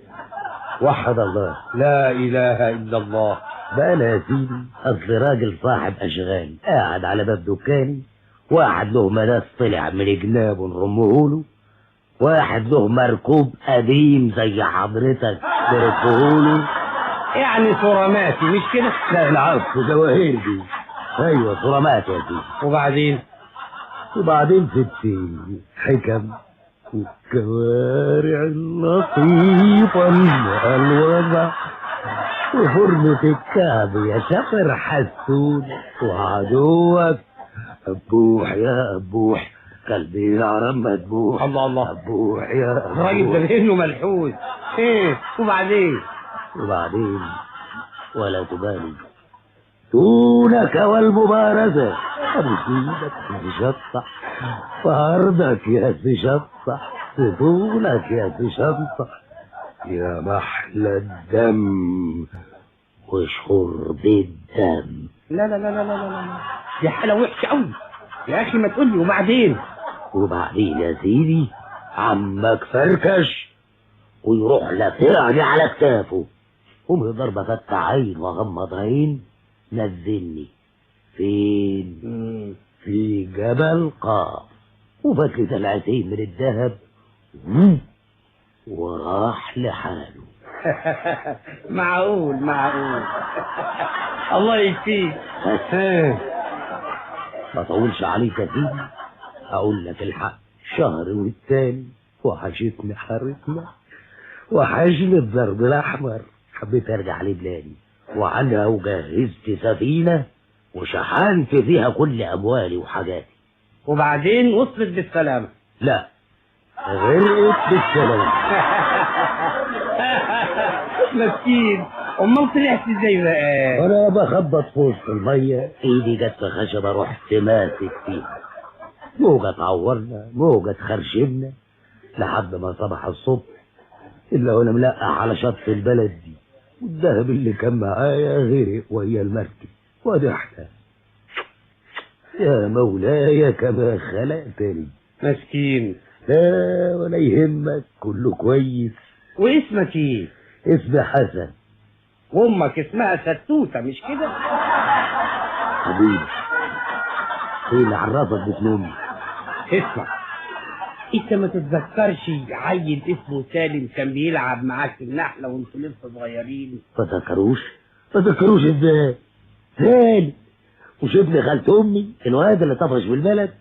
Speaker 8: وحد الله،
Speaker 6: لا اله الا الله.
Speaker 8: بقى انا يا سيدي اصل راجل صاحب اشغال، قاعد على باب دكاني، واحد له ملاس طلع من جنابه نرمهوله، واحد له مركوب قديم زي حضرتك نركبهوله.
Speaker 6: يعني صراماتي مش كده؟
Speaker 8: لا العفو، جواهر دي. ايوه صرامات يا سيدي.
Speaker 6: وبعدين؟
Speaker 8: وبعدين ستي حكم والكوارع اللطيفة الوضع وفرنة الكعب يا شفر حسون، وعدوك أبوح يا أبوح قلبي يعرم مدبوح.
Speaker 6: الله الله،
Speaker 8: أبوح يا أبوح.
Speaker 6: الراجل ده لأنه ملحوس. إيه وبعدين؟
Speaker 8: وبعدين ولا تبالي دونك والمبارزة. أبو سيدك تشطح وعرضك يا تشطح طولك يا تشطح يا محلى الدم وشرب الدم.
Speaker 6: لا لا لا لا لا لا، دي حالة وحشة أوي يا أخي، ما تقولي. وبعدين؟
Speaker 8: وبعدين يا سيدي عمك فركش ويروح لطعني على كتافه، قوم ضربة فتح عين وغمض عين، نزلني فين؟ في جبل قاف، وفتلة العتين من الذهب وراح لحاله.
Speaker 6: معقول معقول. الله يكفيك.
Speaker 8: ما طولش عليك يا سيدي، اقول لك الحق، شهر والتاني وحشتني حارتنا، وحشني الضرب الاحمر، حبيت ارجع لبلادي، وعنها وجهزت سفينة وشحنت فيها كل اموالي وحاجاتي.
Speaker 6: وبعدين وصلت بالسلامة؟
Speaker 8: لا، غرقت بالسلامة.
Speaker 6: مسكين. امال طلعت ازاي بقى؟
Speaker 8: انا بخبط في وسط المية، ايدي جت في خشبه رحت ماسك فيها، موجه تعورنا موجه تخرشمنا، لحد ما صبح الصبح الا وانا ملقح على شط البلد دي، والذهب اللي كان معايا غرق وهي المركب، وادي احنا يا مولاي كما خلقتني.
Speaker 6: مسكين.
Speaker 8: لا ولا يهمك، كله كويس.
Speaker 6: واسمك ايه؟
Speaker 8: اسمي حسن.
Speaker 6: وامك اسمها ستوته مش كده؟
Speaker 8: حبيبي، ايه اللي عرفك باسم امي؟
Speaker 6: اسمع، انت ما تتذكرش عيل اسمه سالم كان بيلعب معاك في النحلة وانتوا لسه صغيرين؟
Speaker 8: ما تذكروش؟ ما تذكروش ازاي؟ سالم مش ابن خالة امي، الواد اللي طفش في البلد،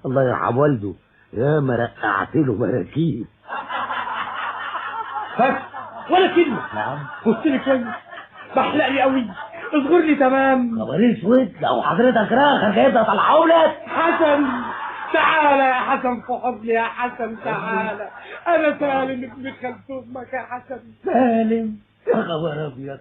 Speaker 8: الله يرحم والده، يا ما رقعت له مراكيب.
Speaker 6: بس ولا كلمة.
Speaker 8: نعم.
Speaker 6: بص لي كويس، بحلق لي قوي، اصغر لي تمام.
Speaker 8: خبر اسود، لو حضرتك راخر جايبها طلعوا لك.
Speaker 6: حسن تعالى يا حسن في حضني يا حسن، تعالى، انا سالم ابن خالة امك يا حسن.
Speaker 8: سالم؟ يا خبر ابيض،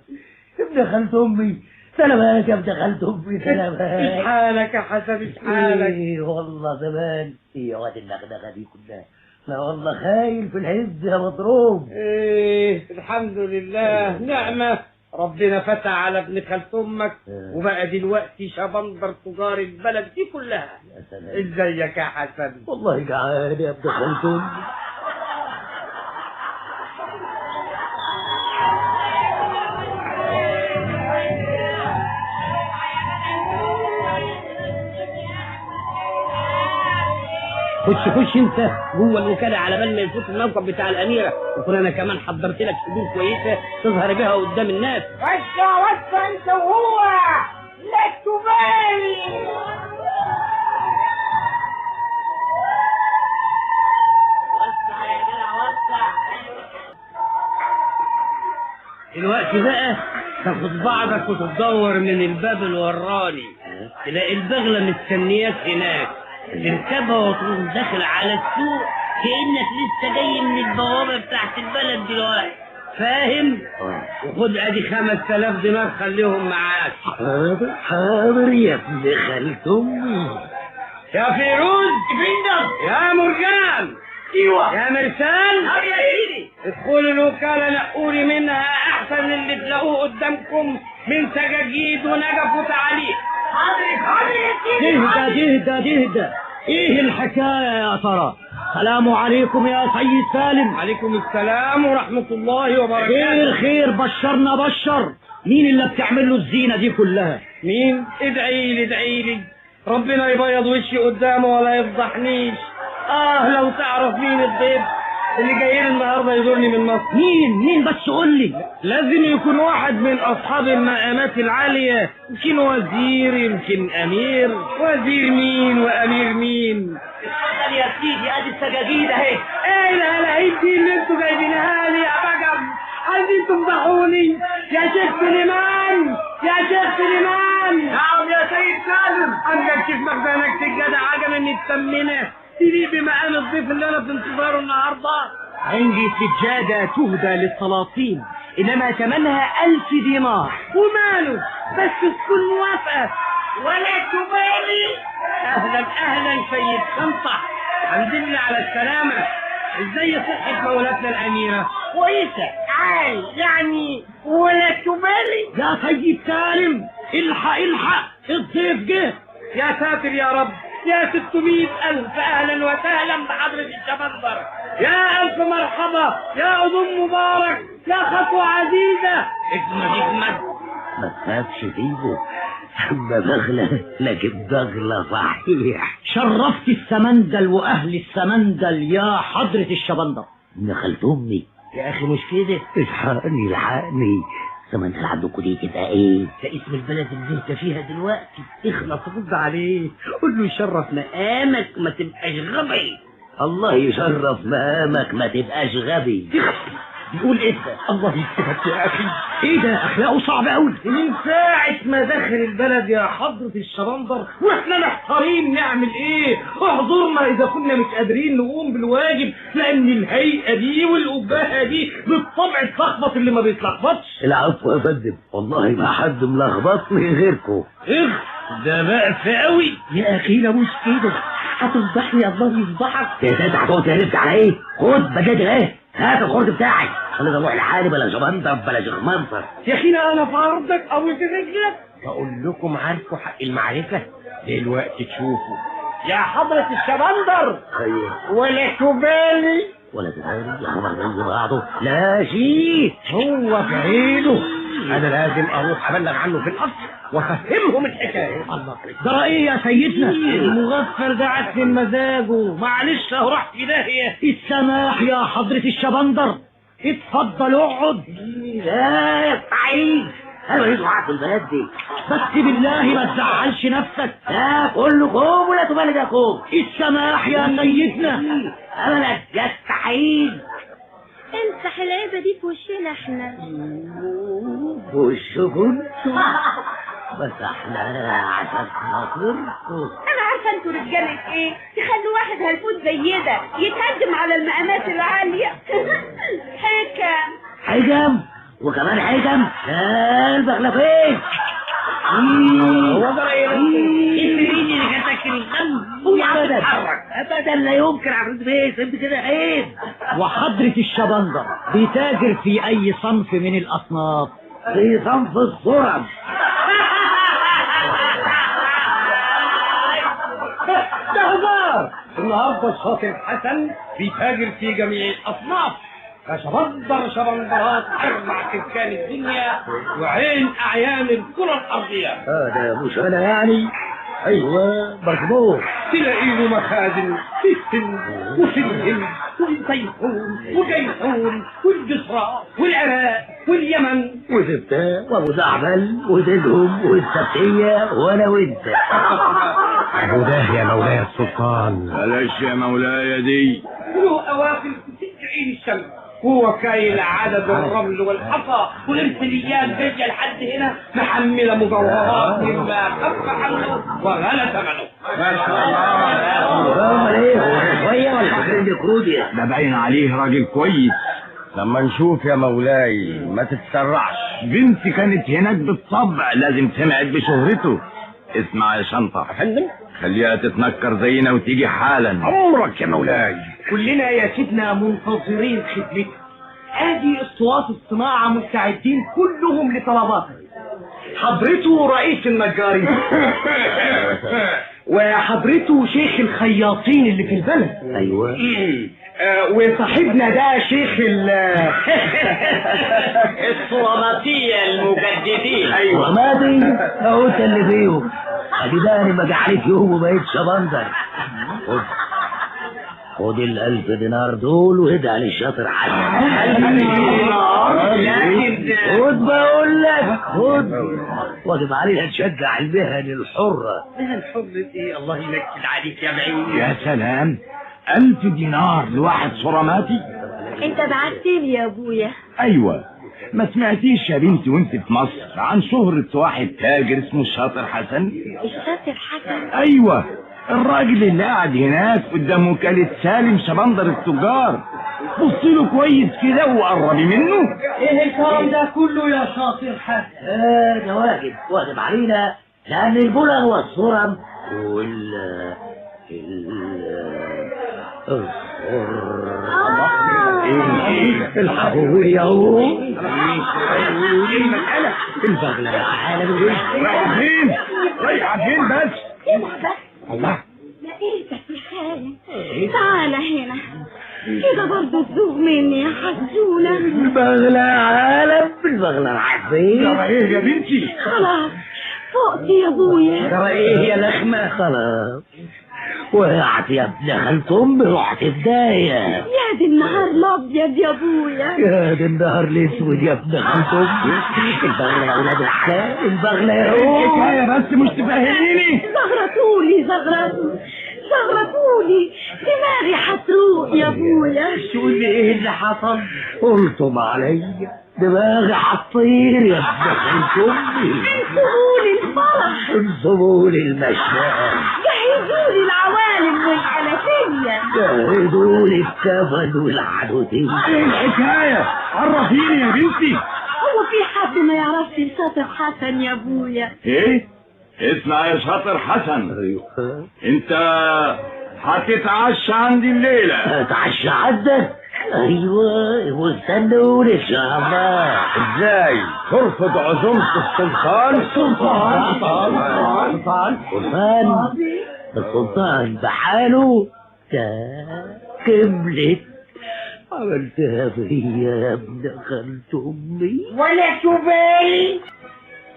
Speaker 8: ابن خالة امي. سلامات يا ابن خالة امي، سلامات.
Speaker 6: ايش حالك يا حسن، ايش حالك؟
Speaker 8: ايه والله زمان. ايه يا واد النغنغه دي كلها؟ لا والله خايل في العز يا مضروب.
Speaker 6: ايه الحمد لله، نعمه، ربنا فتح على ابن خالة امك وبقى دلوقتي شبندر تجار البلد دي كلها.
Speaker 8: يا سلام.
Speaker 6: ازيك يا حسن؟
Speaker 8: والله جعان يا ابن خالة امي.
Speaker 6: خش خش انت جوه الوكالة على بال ما يفوت الموقف بتاع الاميرة، وكون انا كمان حضرت لك هدوم كويسة تظهر بيها قدام الناس.
Speaker 3: وسع وسع انت وهو، لا تبالي. وسع يا جدع وسع.
Speaker 10: دلوقتي بقى تاخد بعضك وتدور من الباب الوراني، تلاقي البغلة مستنياك هناك، تركبها وتروح داخل على السوق كأنك لسه جاي من البوابة بتاعت البلد دلوقتي، فاهم؟ وخد ادي 5000 دينار خليهم معاك.
Speaker 8: حاضر حاضر يا ابن خالة امي.
Speaker 10: يا فيروز يا مرجان، ايوه يا مرسال، يا سيدي ادخلوا الوكالة نقولي منها احسن اللي تلاقوه قدامكم من سجاجيد ونجف وتعاليق.
Speaker 3: حاضر حاضر يا سيدي.
Speaker 11: اهدى اهدى اهدى، ايه الحكاية يا ترى؟ السلام عليكم يا سيد سالم.
Speaker 10: عليكم السلام ورحمة الله وبركاته.
Speaker 11: خير خير، بشرنا بشر. مين اللي بتعمل له الزينة دي كلها؟
Speaker 10: مين؟ ادعي لي ادعي لي ربنا يبيض وشي قدامه ولا يفضحنيش. لو تعرف مين الضيف اللي جايين النهارده يزورني من مصر.
Speaker 11: مين بس قول لي.
Speaker 10: لازم يكون واحد من اصحاب المقامات العالية، يمكن وزير، يمكن امير. وزير مين وامير مين؟
Speaker 3: اتفضل يا سيدي، ادي السجاجيد اهي.
Speaker 10: ايه الهلاهيل دي اللي انتوا جايبينها لي يا بجم؟ عايزين تفضحوني يا شيخ سليمان، يا شيخ سليمان.
Speaker 3: نعم يا سيد سالم.
Speaker 10: عندك شيخ مخزنك سجادة عجمي متسمنه تليق بمقام الضيف اللي انا في انتظاره النهارده؟
Speaker 11: عندي سجادة تهدى للسلاطين، انما ثمنها 1000 دينار.
Speaker 10: وماله، بس تكون موافقة
Speaker 3: ولا تبالي.
Speaker 10: اهلا اهلا سيد شنطه، الحمد لله على السلامة. ازاي صحة مولاتنا الاميرة؟
Speaker 3: كويسة عال يعني، ولا تبالي.
Speaker 11: يا سيد سالم الحق الحق، الضيف جه.
Speaker 10: يا ساتر يا رب، يا 600,000 أهلا وسهلا بحضرة الشبندر، يا ألف مرحبا، يا قدوم مبارك، يا خطوة عزيزة. اجمد اجمد،
Speaker 8: ما تخافش فيبو، أما بغلة لكن بغلة صحيح.
Speaker 11: شرفت السمندل وأهل السمندل يا حضرة الشبندر.
Speaker 8: ابن خالة أمي
Speaker 6: يا أخي مش كده،
Speaker 8: الحقني الحقني. سمندل عندكم دي تبقى ايه؟
Speaker 6: ده اسم البلد اللي انت فيها دلوقتي. اخلص رد عليه، قول له يشرف مقامك ما تبقاش غبي.
Speaker 8: الله يشرف مقامك ما تبقاش غبي.
Speaker 6: بيقول ايه ده؟
Speaker 10: الله يكتبك يا اخي.
Speaker 11: ايه ده؟ اخلاقه صعبة قوي.
Speaker 10: من ساعة ما دخل البلد يا حضرة الشبندر واحنا محتارين نعمل ايه. اعذرنا اذا كنا مش قادرين نقوم بالواجب، لان الهيئة دي والقبهة دي بالطبع اتلخبط اللي ما بيتلخبطش.
Speaker 8: العفو يا فندم، والله ما حد ملخبطني غيركم.
Speaker 10: ايه ده بأس قوي
Speaker 6: يا اخي. لا مش كده، هتفضحني الله يفضحك.
Speaker 8: يا ساتر، هتقعد تهرب على ايه؟ خد بجد ايه، هات الخرد بتاعي، خليني اروح لحالي بلا شبندر بلا شخمنطر.
Speaker 10: يا اخينا انا في عرضك او في رجلك.
Speaker 6: بقول لكم عارفوا حق المعرفة دلوقتي تشوفوا.
Speaker 10: يا حضرة الشبندر.
Speaker 8: ايوه.
Speaker 10: ولا تبالي
Speaker 8: ولا تبالي يا خبر زي بعضه. لا شيء
Speaker 6: هو بعينه، انا لازم اروح ابلغ عنه في القصر وافهمهم الحكاية.
Speaker 11: الله ده ايه يا سيدنا؟
Speaker 10: المغفل ده عكس مزاجه، معلش اهو راح في داهية.
Speaker 11: السماح يا حضرة الشبندر، اتفضل اقعد.
Speaker 8: لا يا سعيد، انا ماليش معاك في البلد دي.
Speaker 11: بس بالله ما تزعلش نفسك.
Speaker 8: لا كله كوم ولا تبالي ده كوم.
Speaker 11: السماح يا سيدنا.
Speaker 8: انا يا سعيد.
Speaker 7: امسح العيبه دي في وشنا احنا.
Speaker 8: وشكم بس احنا عشان خاطركم.
Speaker 2: انا عارفه انتوا رجاله ايه، تخلوا واحد هلفوت زي ده يتهجم على المقامات العالية. حكم
Speaker 8: حكم وكمان حكم. لا البغلة فين؟
Speaker 10: هو ده ايه اللي جاتك الغم؟
Speaker 8: ابدا ابدا لا يمكن. عفريت بيه سيب كده عيب.
Speaker 11: وحضرة الشبندر بيتاجر في اي صنف من الاصناف؟
Speaker 8: في صنف الصرم.
Speaker 10: ده هزار. النهارده الشاطر حسن بيتاجر في جميع الاصناف، فشبندر شبندرات اربع سكان الدنيا وعين اعيان الكره الارضية.
Speaker 8: ده مش انا يعني. ايوه مظبوط.
Speaker 10: تلاقي له مخازن في السند وفي الهند وفي سيحون وجيحون والجسرى والعراق واليمن
Speaker 8: وزبتة وابو زعبل وزيدهم والسبتية وانا وانت.
Speaker 6: ابو ده يا مولاي السلطان.
Speaker 4: بلاش يا مولاي دي.
Speaker 10: له اواخر في 6 عين الشمس.
Speaker 12: ووكايل عدد الرمل والحصى، وارساليات جاية لحد هنا محمله مجوهرات مما خف حمله وغلى ثمنه.
Speaker 4: ما شاء الله.
Speaker 8: ايه هو شوية ولا فاكرين كرودي؟
Speaker 4: ده باين عليه راجل كويس.
Speaker 13: لما نشوف يا مولاي ما تتسرعش، بنتي كانت هناك بالطبع لازم سمعت بشهرته. اسمع يا شنطة،
Speaker 6: فندم،
Speaker 13: خليها تتنكر زينا وتيجي حالا.
Speaker 6: امرك يا مولاي.
Speaker 12: كلنا يا سيدنا منتظرين خدمتك. ادي اسطوات الصناعة مستعدين كلهم لطلباتك. حضرته رئيس النجارين وحضرته شيخ الخياطين اللي في البلد.
Speaker 8: ايوه.
Speaker 12: وصاحبنا ده شيخ الصراماتية المجددين.
Speaker 8: ايوه مادي اهو انت اللي فيهم. ادي ده انا ما جعلت يوم وبقيت شبندر. خد ال1000 دينار دول وهدى للشاطر حسن.
Speaker 12: 1000 دينار؟ لكن
Speaker 8: خد بقول لك، خد. واجب علينا نشجع المهن الحرة.
Speaker 12: مهن حرة ايه؟ الله ينكد عليك يا بعيون.
Speaker 4: يا سلام، 1000 دينار لواحد صراماتي؟
Speaker 2: انت بعتلي يا ابويا.
Speaker 4: ايوه، ما سمعتيش يا بنتي وانت في مصر عن شهرة واحد تاجر اسمه الشاطر حسن؟
Speaker 2: الشاطر حسن؟
Speaker 4: ايوه، الراجل اللي قاعد هناك قدام وكالة سالم شبندر التجار. بصي له كويس كده وقربي منه.
Speaker 12: ايه الكرم ده كله يا شاطر حسن؟
Speaker 8: ده واجب، واجب علينا، لان البلغ والصرم وال الحقوني اهو.
Speaker 12: المسألة
Speaker 8: البغلة يا عالم.
Speaker 4: رايحة فين؟ رايحة فين بس؟
Speaker 2: الله، لقيتك يا خالد. تعال هنا كده برضه تزوغ مني يا حسونة.
Speaker 8: البغلة يا عالم، البغلة العزيز.
Speaker 4: ترى ايه يا بنتي؟
Speaker 2: خلاص فقت يا ابويا.
Speaker 8: ترى ايه يا لخمة؟ خلاص وقعت يا ابن خالة امي، رحت في داهية.
Speaker 2: يا دي النهار الابيض يا ابويا،
Speaker 8: يا دي النهار الاسود يا ابن خالة امي. البغلة يا ولاد الحلال، البغلة يا
Speaker 4: روح. الحكاية بس مش تفهميني.
Speaker 2: زغرتولي زغرتولي زغرتولي، دماغي هتروح يا ابويا.
Speaker 12: تقول لي ايه اللي حصل؟
Speaker 8: قلتم عليا دماغي هتطير يا ابن خالة امي.
Speaker 2: انسبولي الفرح،
Speaker 8: انسبولي المشاعر،
Speaker 2: جهزولي العوالم والحنفية،
Speaker 8: جهزولي الكفن والعدودية.
Speaker 4: ايه الحكاية؟ عرفيني يا بنتي.
Speaker 2: هو في حد ما يعرفش الشاطر حسن يا ابويا؟
Speaker 4: ايه؟ اسمع يا شاطر حسن.
Speaker 8: ايوه.
Speaker 4: انت هتتعشى عندي الليلة.
Speaker 8: هتعشى عندك؟ ايوه، واستنوني ان شاء الله.
Speaker 13: ازاي ترفض عزومة السلطان؟
Speaker 8: السلطان السلطان السلطان السلطان بحاله كملت. عملتها فيا يا ابن خالة امي.
Speaker 6: ولا تبالي.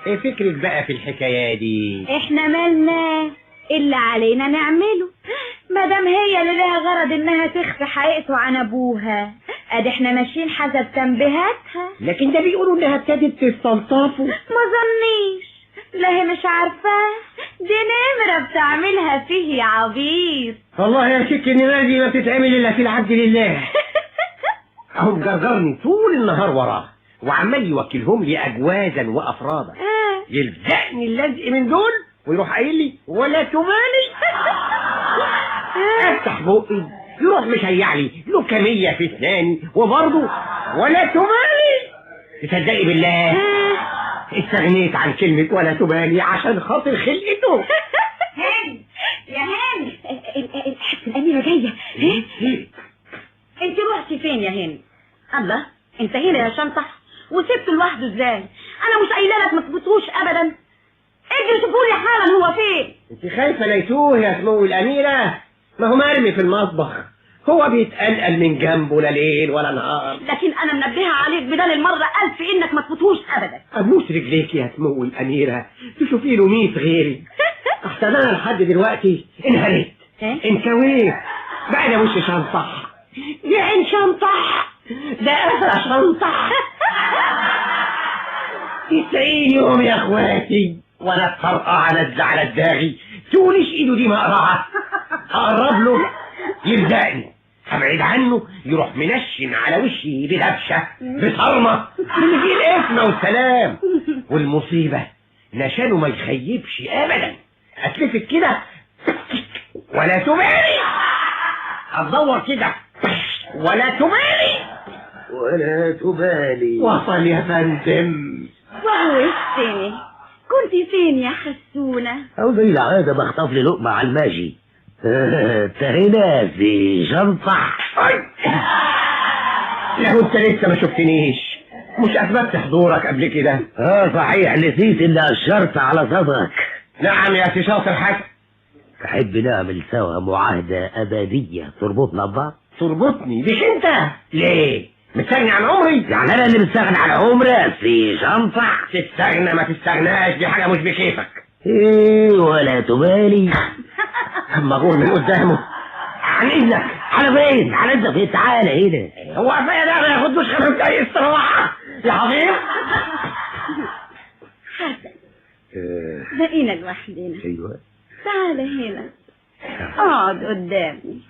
Speaker 6: ايه فكرك بقى في الحكاية دي؟
Speaker 2: احنا مالنا، اللي علينا نعمله، ما دام هي اللي لها غرض انها تخفي حقيقته عن ابوها، ادي احنا ماشيين حسب تنبيهاتها.
Speaker 6: لكن ده بيقولوا انها ابتدت تستلطفه.
Speaker 2: ما ظنيش، لا هي مش عارفاه، دي نمره بتعملها فيه يا عبيط.
Speaker 6: والله يا ست النمرة دي ما بتتعمل الا في العبد لله. اهو مجرجرني طول النهار وراه وعمال يوكلهم لي اجوازا وافرادا. يلزقني اللزق من دول ويروح قايل لي ولا تبالي. افتح بقي يروح مشيع لي لوكامية في اسناني وبرضه ولا تبالي. تصدقي بالله استغنيت عن كلمة ولا تبالي عشان خاطر خلقته.
Speaker 2: هاني يا هاني، الأميرة جاية. انت روحتي فين يا هاني؟ الله، انت هنا يا شنطة وسبته لوحده ازاي؟ انا مش قايله لك ما تبطوش ابدا. اجري شوفولي حالا هو فين.
Speaker 6: انت خايفة لا يتوه يا سمو الاميرة؟ ما هو مرمي في المطبخ، هو بيتقلقل من جنبه لا ليل ولا نهار.
Speaker 2: لكن انا منبهه عليك بدل المرة 1000 انك ما تفوتوش ابدا.
Speaker 6: ابوس رجليك يا سمو الاميرة، تشوفي له 100 غيري. احسن انا لحد دلوقتي انهريت انكويت بقى. ده وش شنطه، دي عين شنطه، ده قفا شنطه. 90 يوم يا اخواتي وانا الطرقه على الداغي، تقوليش ايده دي مقرعه. اقرب له يلزقني، ابعد عنه يروح منشن على وشي بدبشه بصرمه اللي فيه القسمة والسلام. والمصيبة نشانه ما يخيبش ابدا، اتلفت كده ولا تبالي، اتدور كده ولا تبالي
Speaker 8: ولا تبالي.
Speaker 6: وصل يا فندم.
Speaker 7: وحشتني، كنت فين يا حسونة؟
Speaker 8: أو زي العادة بخطف لي لقمة على الماشي. انت هنا في شنطة؟
Speaker 6: لا انت لسه ما شفتنيش، مش اثبتت حضورك قبل كده؟
Speaker 8: اه صحيح، نسيت اني اشرت على صدرك.
Speaker 6: نعم يا سي شاطر حسن.
Speaker 8: تحب نعمل سوا معاهدة أبدية تربطنا ببعض؟
Speaker 6: تربطني بيك انت؟ ليه؟ مستغني عن عمري؟
Speaker 8: يعني انا اللي مستغني عن عمري يا سي شنطة؟
Speaker 6: تستغنى ما تستغناش دي حاجة مش بكيفك.
Speaker 8: ايه ولا تبالي.
Speaker 6: اما غور من قدامه. عن اذنك.
Speaker 8: على فين؟ على انت فين؟ تعالى هنا.
Speaker 6: هو قفايا ده ما ياخدلوش 5 دقايق استراحة يا حبيب.
Speaker 7: حسن بقينا لوحدنا.
Speaker 8: ايوه
Speaker 7: تعالى هنا اقعد قدامي.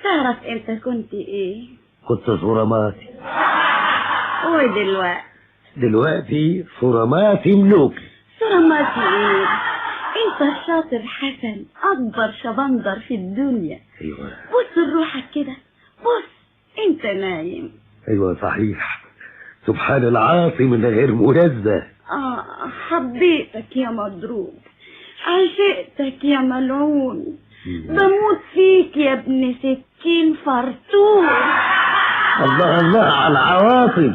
Speaker 7: تعرف انت كنت ايه؟
Speaker 8: كنت صرماتي.
Speaker 7: ودلوقتي؟
Speaker 8: دلوقتي صرماتي ملوكي.
Speaker 7: صرماتي ايه؟ انت الشاطر حسن، اكبر شبندر في الدنيا.
Speaker 8: ايوه
Speaker 7: بص لروحك كده، بص انت نايم.
Speaker 8: ايوه صحيح، سبحان العاصي من غير منزه.
Speaker 7: حبيتك يا مضروب، عشقتك يا ملعون، بموت فيك يا ابن 60 فرطور.
Speaker 8: الله الله على العواطف،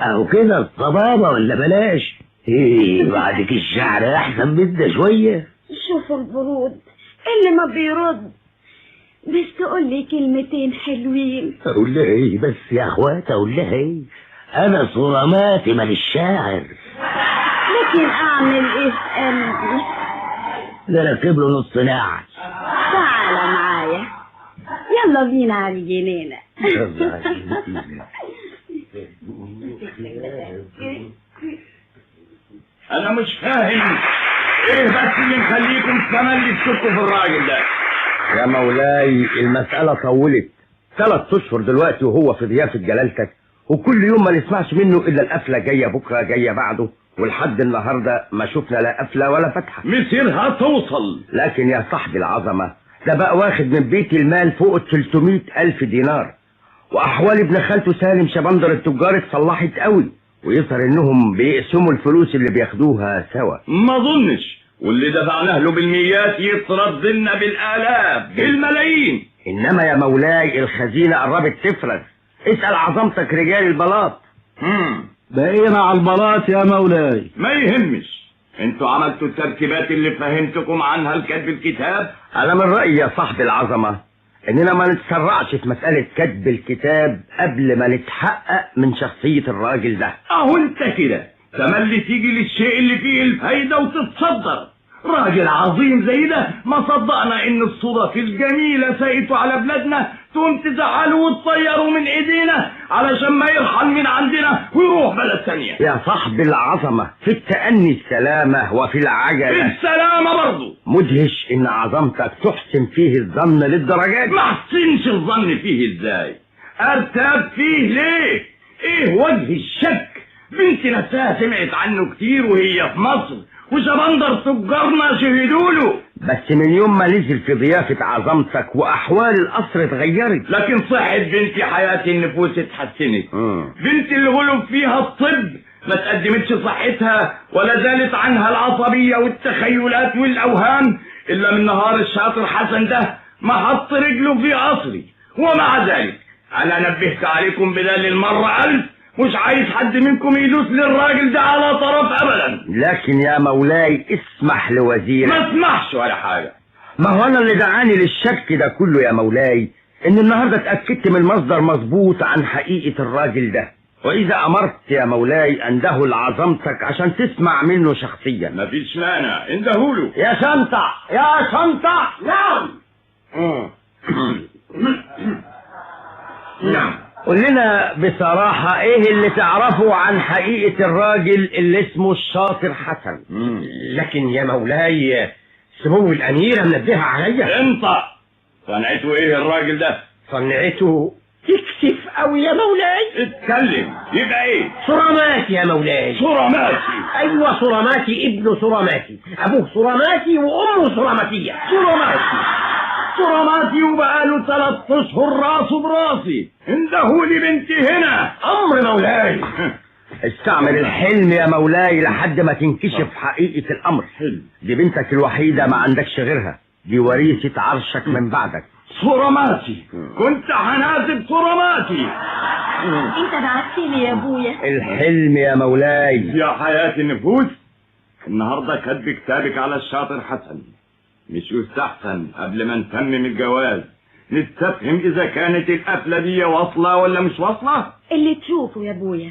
Speaker 8: اهو كده الصبابة ولا بلاش. ايه بعدك الشعر احسن منا شوية.
Speaker 7: شوفوا البرود اللي ما بيرد، بس تقول لي كلمتين حلوين.
Speaker 8: اقول لها ايه بس يا اخوات؟ اقول لها ايه؟ انا صراماتي مال الشاعر.
Speaker 7: لكن اعمل ايه في قلبي؟
Speaker 8: ده ركب له نص نعل.
Speaker 7: تعال معايا، يلا بينا على الجنينة.
Speaker 8: يلا على الجنينة.
Speaker 13: انا مش فاهم ايه بس اللي مخليكم تملي تشكوا في الراجل ده.
Speaker 6: يا مولاي المسألة طولت 3 أشهر دلوقتي وهو في ضيافة جلالتك، وكل يوم ما نسمعش منه الا القفلة جاية بكرة جاية بعده، ولحد النهاردة ما شفنا لا قفلة ولا فتحة.
Speaker 13: مصيرها توصل.
Speaker 6: لكن يا صاحبي العظمة ده بقى واخد من بيت المال فوق 300,000 دينار، وأحوال ابن خالته سالم شبندر التجار اتصلحت قوي، ويظهر انهم بيقسموا الفلوس اللي بياخدوها سوا.
Speaker 13: ما اظنش، واللي دفعناه له بالميات يترد لنا بالالاف بالملايين.
Speaker 6: انما يا مولاي الخزينة قربت تفرغ، اسأل عظمتك رجال البلاط.
Speaker 11: بقينا على البلاط يا مولاي.
Speaker 13: ما يهمش، انتوا عملتوا الترتيبات اللي فهمتكم عنها الكتب الكتاب.
Speaker 6: انا من رأيي يا صاحبي العظمة اننا ما نتسرعش في مسألة كتب الكتاب قبل ما نتحقق من شخصية الراجل ده.
Speaker 13: اهو انت كده تملي تيجي للشيء اللي فيه الفايدة وتتصدر. راجل عظيم زي ده ما صدقنا ان الصدف الجميلة ساقته على بلادنا، تقوم تزعله وتطيره من ايدينا علشان ما يرحل من عندنا ويروح بلد ثانية.
Speaker 6: يا صاحب العظمة في التأني السلامة وفي العجلة
Speaker 13: السلامة برضه.
Speaker 6: مدهش ان عظمتك تحسن فيه الظن للدرجات.
Speaker 13: ما احسنش الظن فيه ازاي؟ ارتاب فيه ليه؟ ايه وجه الشك؟ بنتي نفسها سمعت عنه كتير وهي في مصر، وشبندر تجارنا شهدوا له.
Speaker 6: بس من يوم ما نزل في ضيافة عظمتك وأحوال القصر اتغيرت.
Speaker 13: لكن صحة بنتي حياة النفوس اتحسنت. بنتي اللي غلب فيها الطب ما تقدمتش صحتها ولا زالت عنها العصبية والتخيلات والأوهام إلا من نهار الشاطر حسن ده ما حط رجله في قصري. ومع ذلك أنا نبهت عليكم بدل المرة 1000، مش عايز حد منكم يدوس للراجل ده على طرف ابدا.
Speaker 6: لكن يا مولاي اسمح لوزيرك.
Speaker 13: ما اسمحش ولا حاجة.
Speaker 6: ما هو انا اللي دعاني للشك ده كله يا مولاي ان النهارده اتاكدت من مصدر مظبوط عن حقيقة الراجل ده، واذا امرت يا مولاي انده لعظمتك عشان تسمع منه شخصيا.
Speaker 13: مفيش مانع، اندهوله.
Speaker 6: يا شنطه يا شنطه. نعم. نعم. قول لنا بصراحة ايه اللي تعرفه عن حقيقة الراجل اللي اسمه الشاطر حسن؟ لكن يا مولاي سمو الأميرة منبهة عليا.
Speaker 13: انطق. صنعته ايه الراجل ده؟
Speaker 6: صنعته تكسف قوي يا مولاي.
Speaker 13: اتكلم، يبقى ايه؟
Speaker 6: صراماتي يا مولاي.
Speaker 13: صراماتي؟
Speaker 6: ايوه، صراماتي ابن صراماتي، ابوه صراماتي وامه صراماتية.
Speaker 13: صراماتي صراماتي وبقاله 3 اشهر راسه براسي. اندهولي بنتي هنا.
Speaker 6: امر مولاي.
Speaker 14: استعمل الحلم يا مولاي لحد ما تنكشف حقيقة الامر. دي بنتك الوحيدة، ما عندكش غيرها، دي وريثة عرشك من بعدك.
Speaker 13: صراماتي، كنت هناسب صراماتي.
Speaker 7: انت بعتلي يا ابويا.
Speaker 14: الحلم يا مولاي.
Speaker 13: يا حياة النفوس، النهارده كاتب كتابك على الشاطر حسن. مش يستحسن قبل ما نتمم الجواز نستفهم اذا كانت القفله دي واصله ولا مش واصله؟
Speaker 7: اللي تشوفه يا ابويا،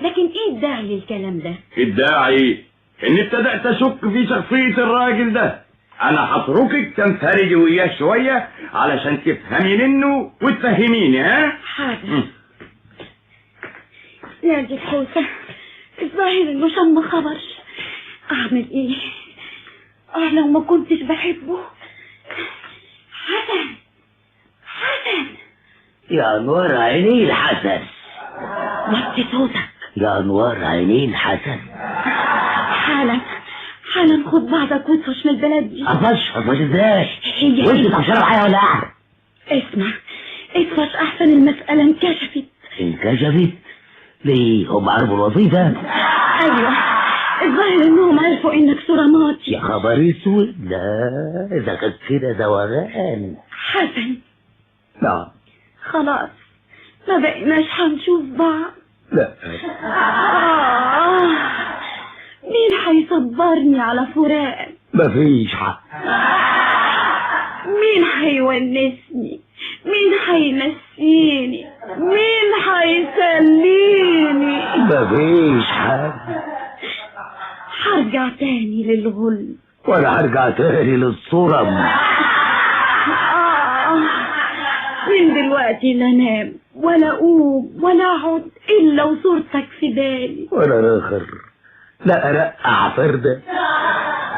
Speaker 7: لكن ايه الداعي للكلام ده؟
Speaker 13: الداعي اني ابتدأت اشك في شخصية الراجل ده. انا هتركك تنفردي وياه شوية علشان تفهمي منه وتفهميني. ها؟
Speaker 7: حاضر. يا دي الحوسة، الظاهر انه شم خبر. اعمل ايه؟ لو ما كنتش بحبه. حسن، حسن.
Speaker 8: يا نور عينين حسن.
Speaker 7: وطي صوتك.
Speaker 8: يا نور عينين حسن.
Speaker 7: حالا حالا، خد بعضك واطفش من البلد دي.
Speaker 8: اطفش؟ اطفش ازاي؟ وانت بتشرب معايا ولا قاعدة؟
Speaker 7: اسمع، اطفش احسن، المسألة انكشفت.
Speaker 8: انكشفت؟ ليه؟ هم عرفوا الوظيفة؟
Speaker 7: ايوه، الظاهر انهم عرفوا انك صراماتي.
Speaker 8: يا خبر اسود، لا اذا كان كده زوغان.
Speaker 7: حسن.
Speaker 8: نعم.
Speaker 7: خلاص ما بقيناش هنشوف بعض.
Speaker 8: لا.
Speaker 7: مين هيصبرني على فراقك؟
Speaker 8: مفيش حق.
Speaker 7: مين هيونسني؟ مين هينسيني؟ مين هيسليني؟
Speaker 8: مفيش حد.
Speaker 7: هرجع تاني للغل،
Speaker 8: وانا هرجع تاني للصرم.
Speaker 7: من دلوقتي لا انام ولا اقوم ولا اقعد الا وصورتك في بالي.
Speaker 8: ولا راخر لا ارقع فردة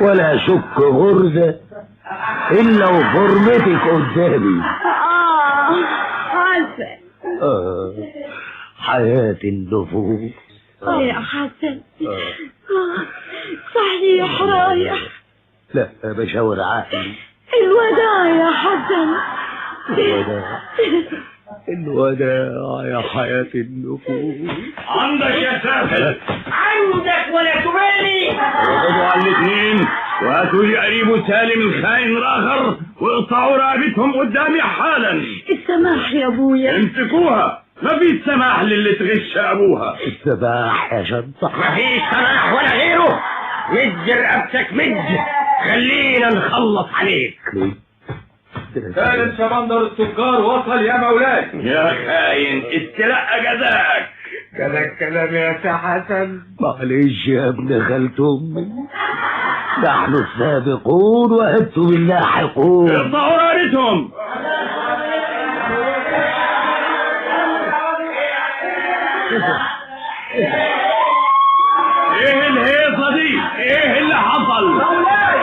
Speaker 8: ولا اشك غرزة الا وفرمتك قدامي.
Speaker 7: حسن.
Speaker 8: حياة النفوس.
Speaker 7: يا حسن. صحيح رايح.
Speaker 8: لا بشاور عقلي.
Speaker 7: الوداع يا حسن.
Speaker 8: الوداع، الوداع يا حياة النفوس.
Speaker 13: عندك يا سافل،
Speaker 6: عندك ولا تبالي.
Speaker 13: اقبضوا على الاثنين وهاتوا لي قريبه سالم الخاين الاخر واقطعوا رقبتهم قدامي حالا.
Speaker 7: السماح يا ابويا.
Speaker 13: امسكوها، مفيش سماح للي تغش ابوها.
Speaker 8: السماح يا شنطة.
Speaker 6: مفيش سماح ولا غيره. مد رقبتك مد، خلينا نخلص عليك.
Speaker 5: سالم شمندر التجار وصل يا مولاي.
Speaker 13: يا خاين، استلقى جزاك.
Speaker 12: كذا الكلام يا سي حسن.
Speaker 8: معلش يا ابن خالة امي، نحن السابقون وانتم اللاحقون.
Speaker 13: اقطعوا رقبتهم. ايه الهيصه دي؟ ايه اللي حصل؟
Speaker 3: مولاي،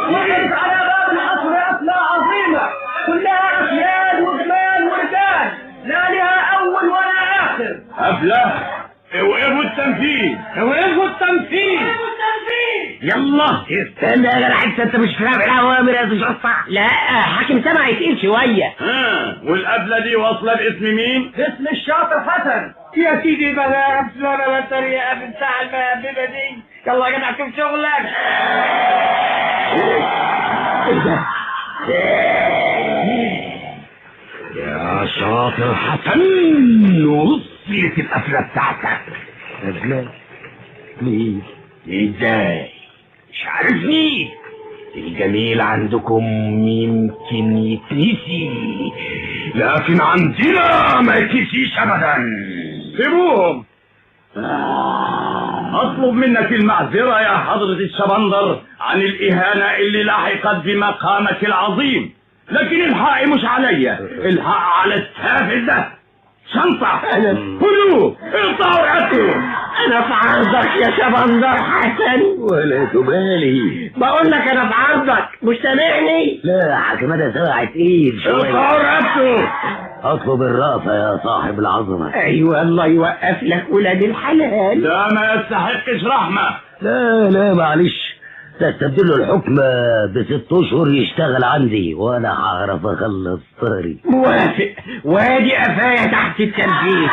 Speaker 3: وقفت على باب القصر قفله عظيمة كلها افيال وجمال ورجال، لا لها اول ولا اخر.
Speaker 13: قفله؟ اوقفوا التنفيذ،
Speaker 12: اوقفوا التنفيذ،
Speaker 3: اوقفوا التنفيذ.
Speaker 6: يلا استنى يا جدع، انت مش فاهم الاوامر يا شرطه. لا حاكم سمع يتقيل شوية.
Speaker 13: والقفله دي واصله باسم مين؟
Speaker 3: باسم الشاطر حسن.
Speaker 12: يا سيدي بلا قفله بلا تريقه في الساعة المهببه دي. يلا يا جدع شوف شغلك.
Speaker 8: ايه ده؟
Speaker 4: يا شاطر حسن، وصلت القفله بتاعتك.
Speaker 8: قفله؟ مين؟
Speaker 4: ازاي؟ مش عارفني؟ الجميل عندكم يمكن يتنسي، لكن عندنا ما يتنسيش ابدا.
Speaker 13: سيبوهم. اطلب منك المعذرة يا حضرة الشبندر عن الاهانة اللي لحقت بمقامك العظيم، لكن الحق مش عليا، الحق على السافل ده. شنطة، خدوه، اقطعوا رقبته.
Speaker 6: انا في عرضك يا شبندر حسن.
Speaker 8: ولا تبالي،
Speaker 6: بقول لك انا في عرضك، مش سامعني؟
Speaker 8: لا حكمتها سبع تقيل شوية.
Speaker 13: رقبته.
Speaker 8: اطلب الرأفة يا صاحب العظمة.
Speaker 6: ايوه الله يوقف لك ولاد الحلال.
Speaker 13: ده ما يستحقش رحمة.
Speaker 8: لا لا معلش، ده استبدل له الحكم ب6 اشهر يشتغل عندي وانا هعرف اخلص طاري.
Speaker 6: موافق، وادي قفايا تحت التنفيذ.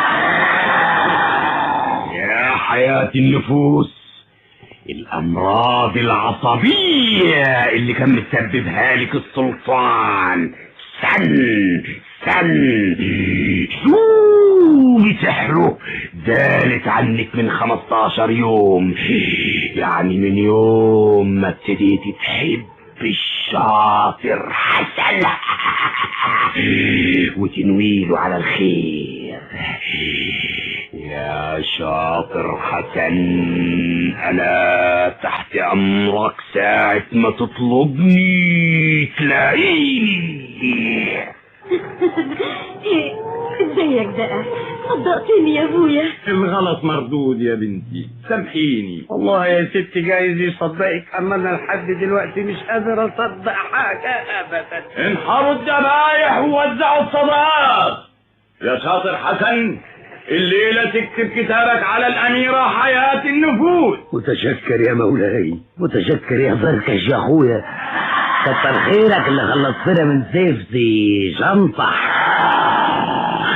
Speaker 4: يا حياة النفوس، الامراض العصبية اللي كان مسببها لك السلطان سن سن شو بسحره دالت عنك من 15 يوم، يعني من يوم ما ابتديتي تحب الشاطر حسن وتنويله على الخير. يا شاطر حسن انا تحت امرك، ساعة ما تطلبني تلاقيني.
Speaker 7: ازيك بقى؟ صدقتني يا ابويا.
Speaker 13: الغلط مردود يا بنتي، سامحيني.
Speaker 12: والله يا ستي جايز يصدقك، اما انا لحد دلوقتي مش قادر اصدق حاجه ابدا.
Speaker 13: انحروا الذبايح ووزعوا الصدقات. يا شاطر حسن الليلة تكتب كتابك على الأميرة حياة النفوس.
Speaker 8: متشكر يا مولاي، متشكر يا فركش يا اخويا، كتر خيرك اللي خلصتنا من سيفتي شنطح.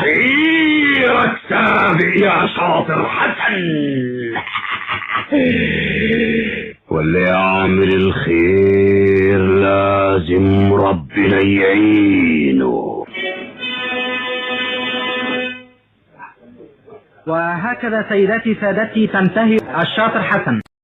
Speaker 4: خيرك سابق يا شاطر حسن. واللي يعمل الخير لازم ربنا يعينه.
Speaker 15: وهكذا سيداتي سادتي تنتهي الشاطر حسن.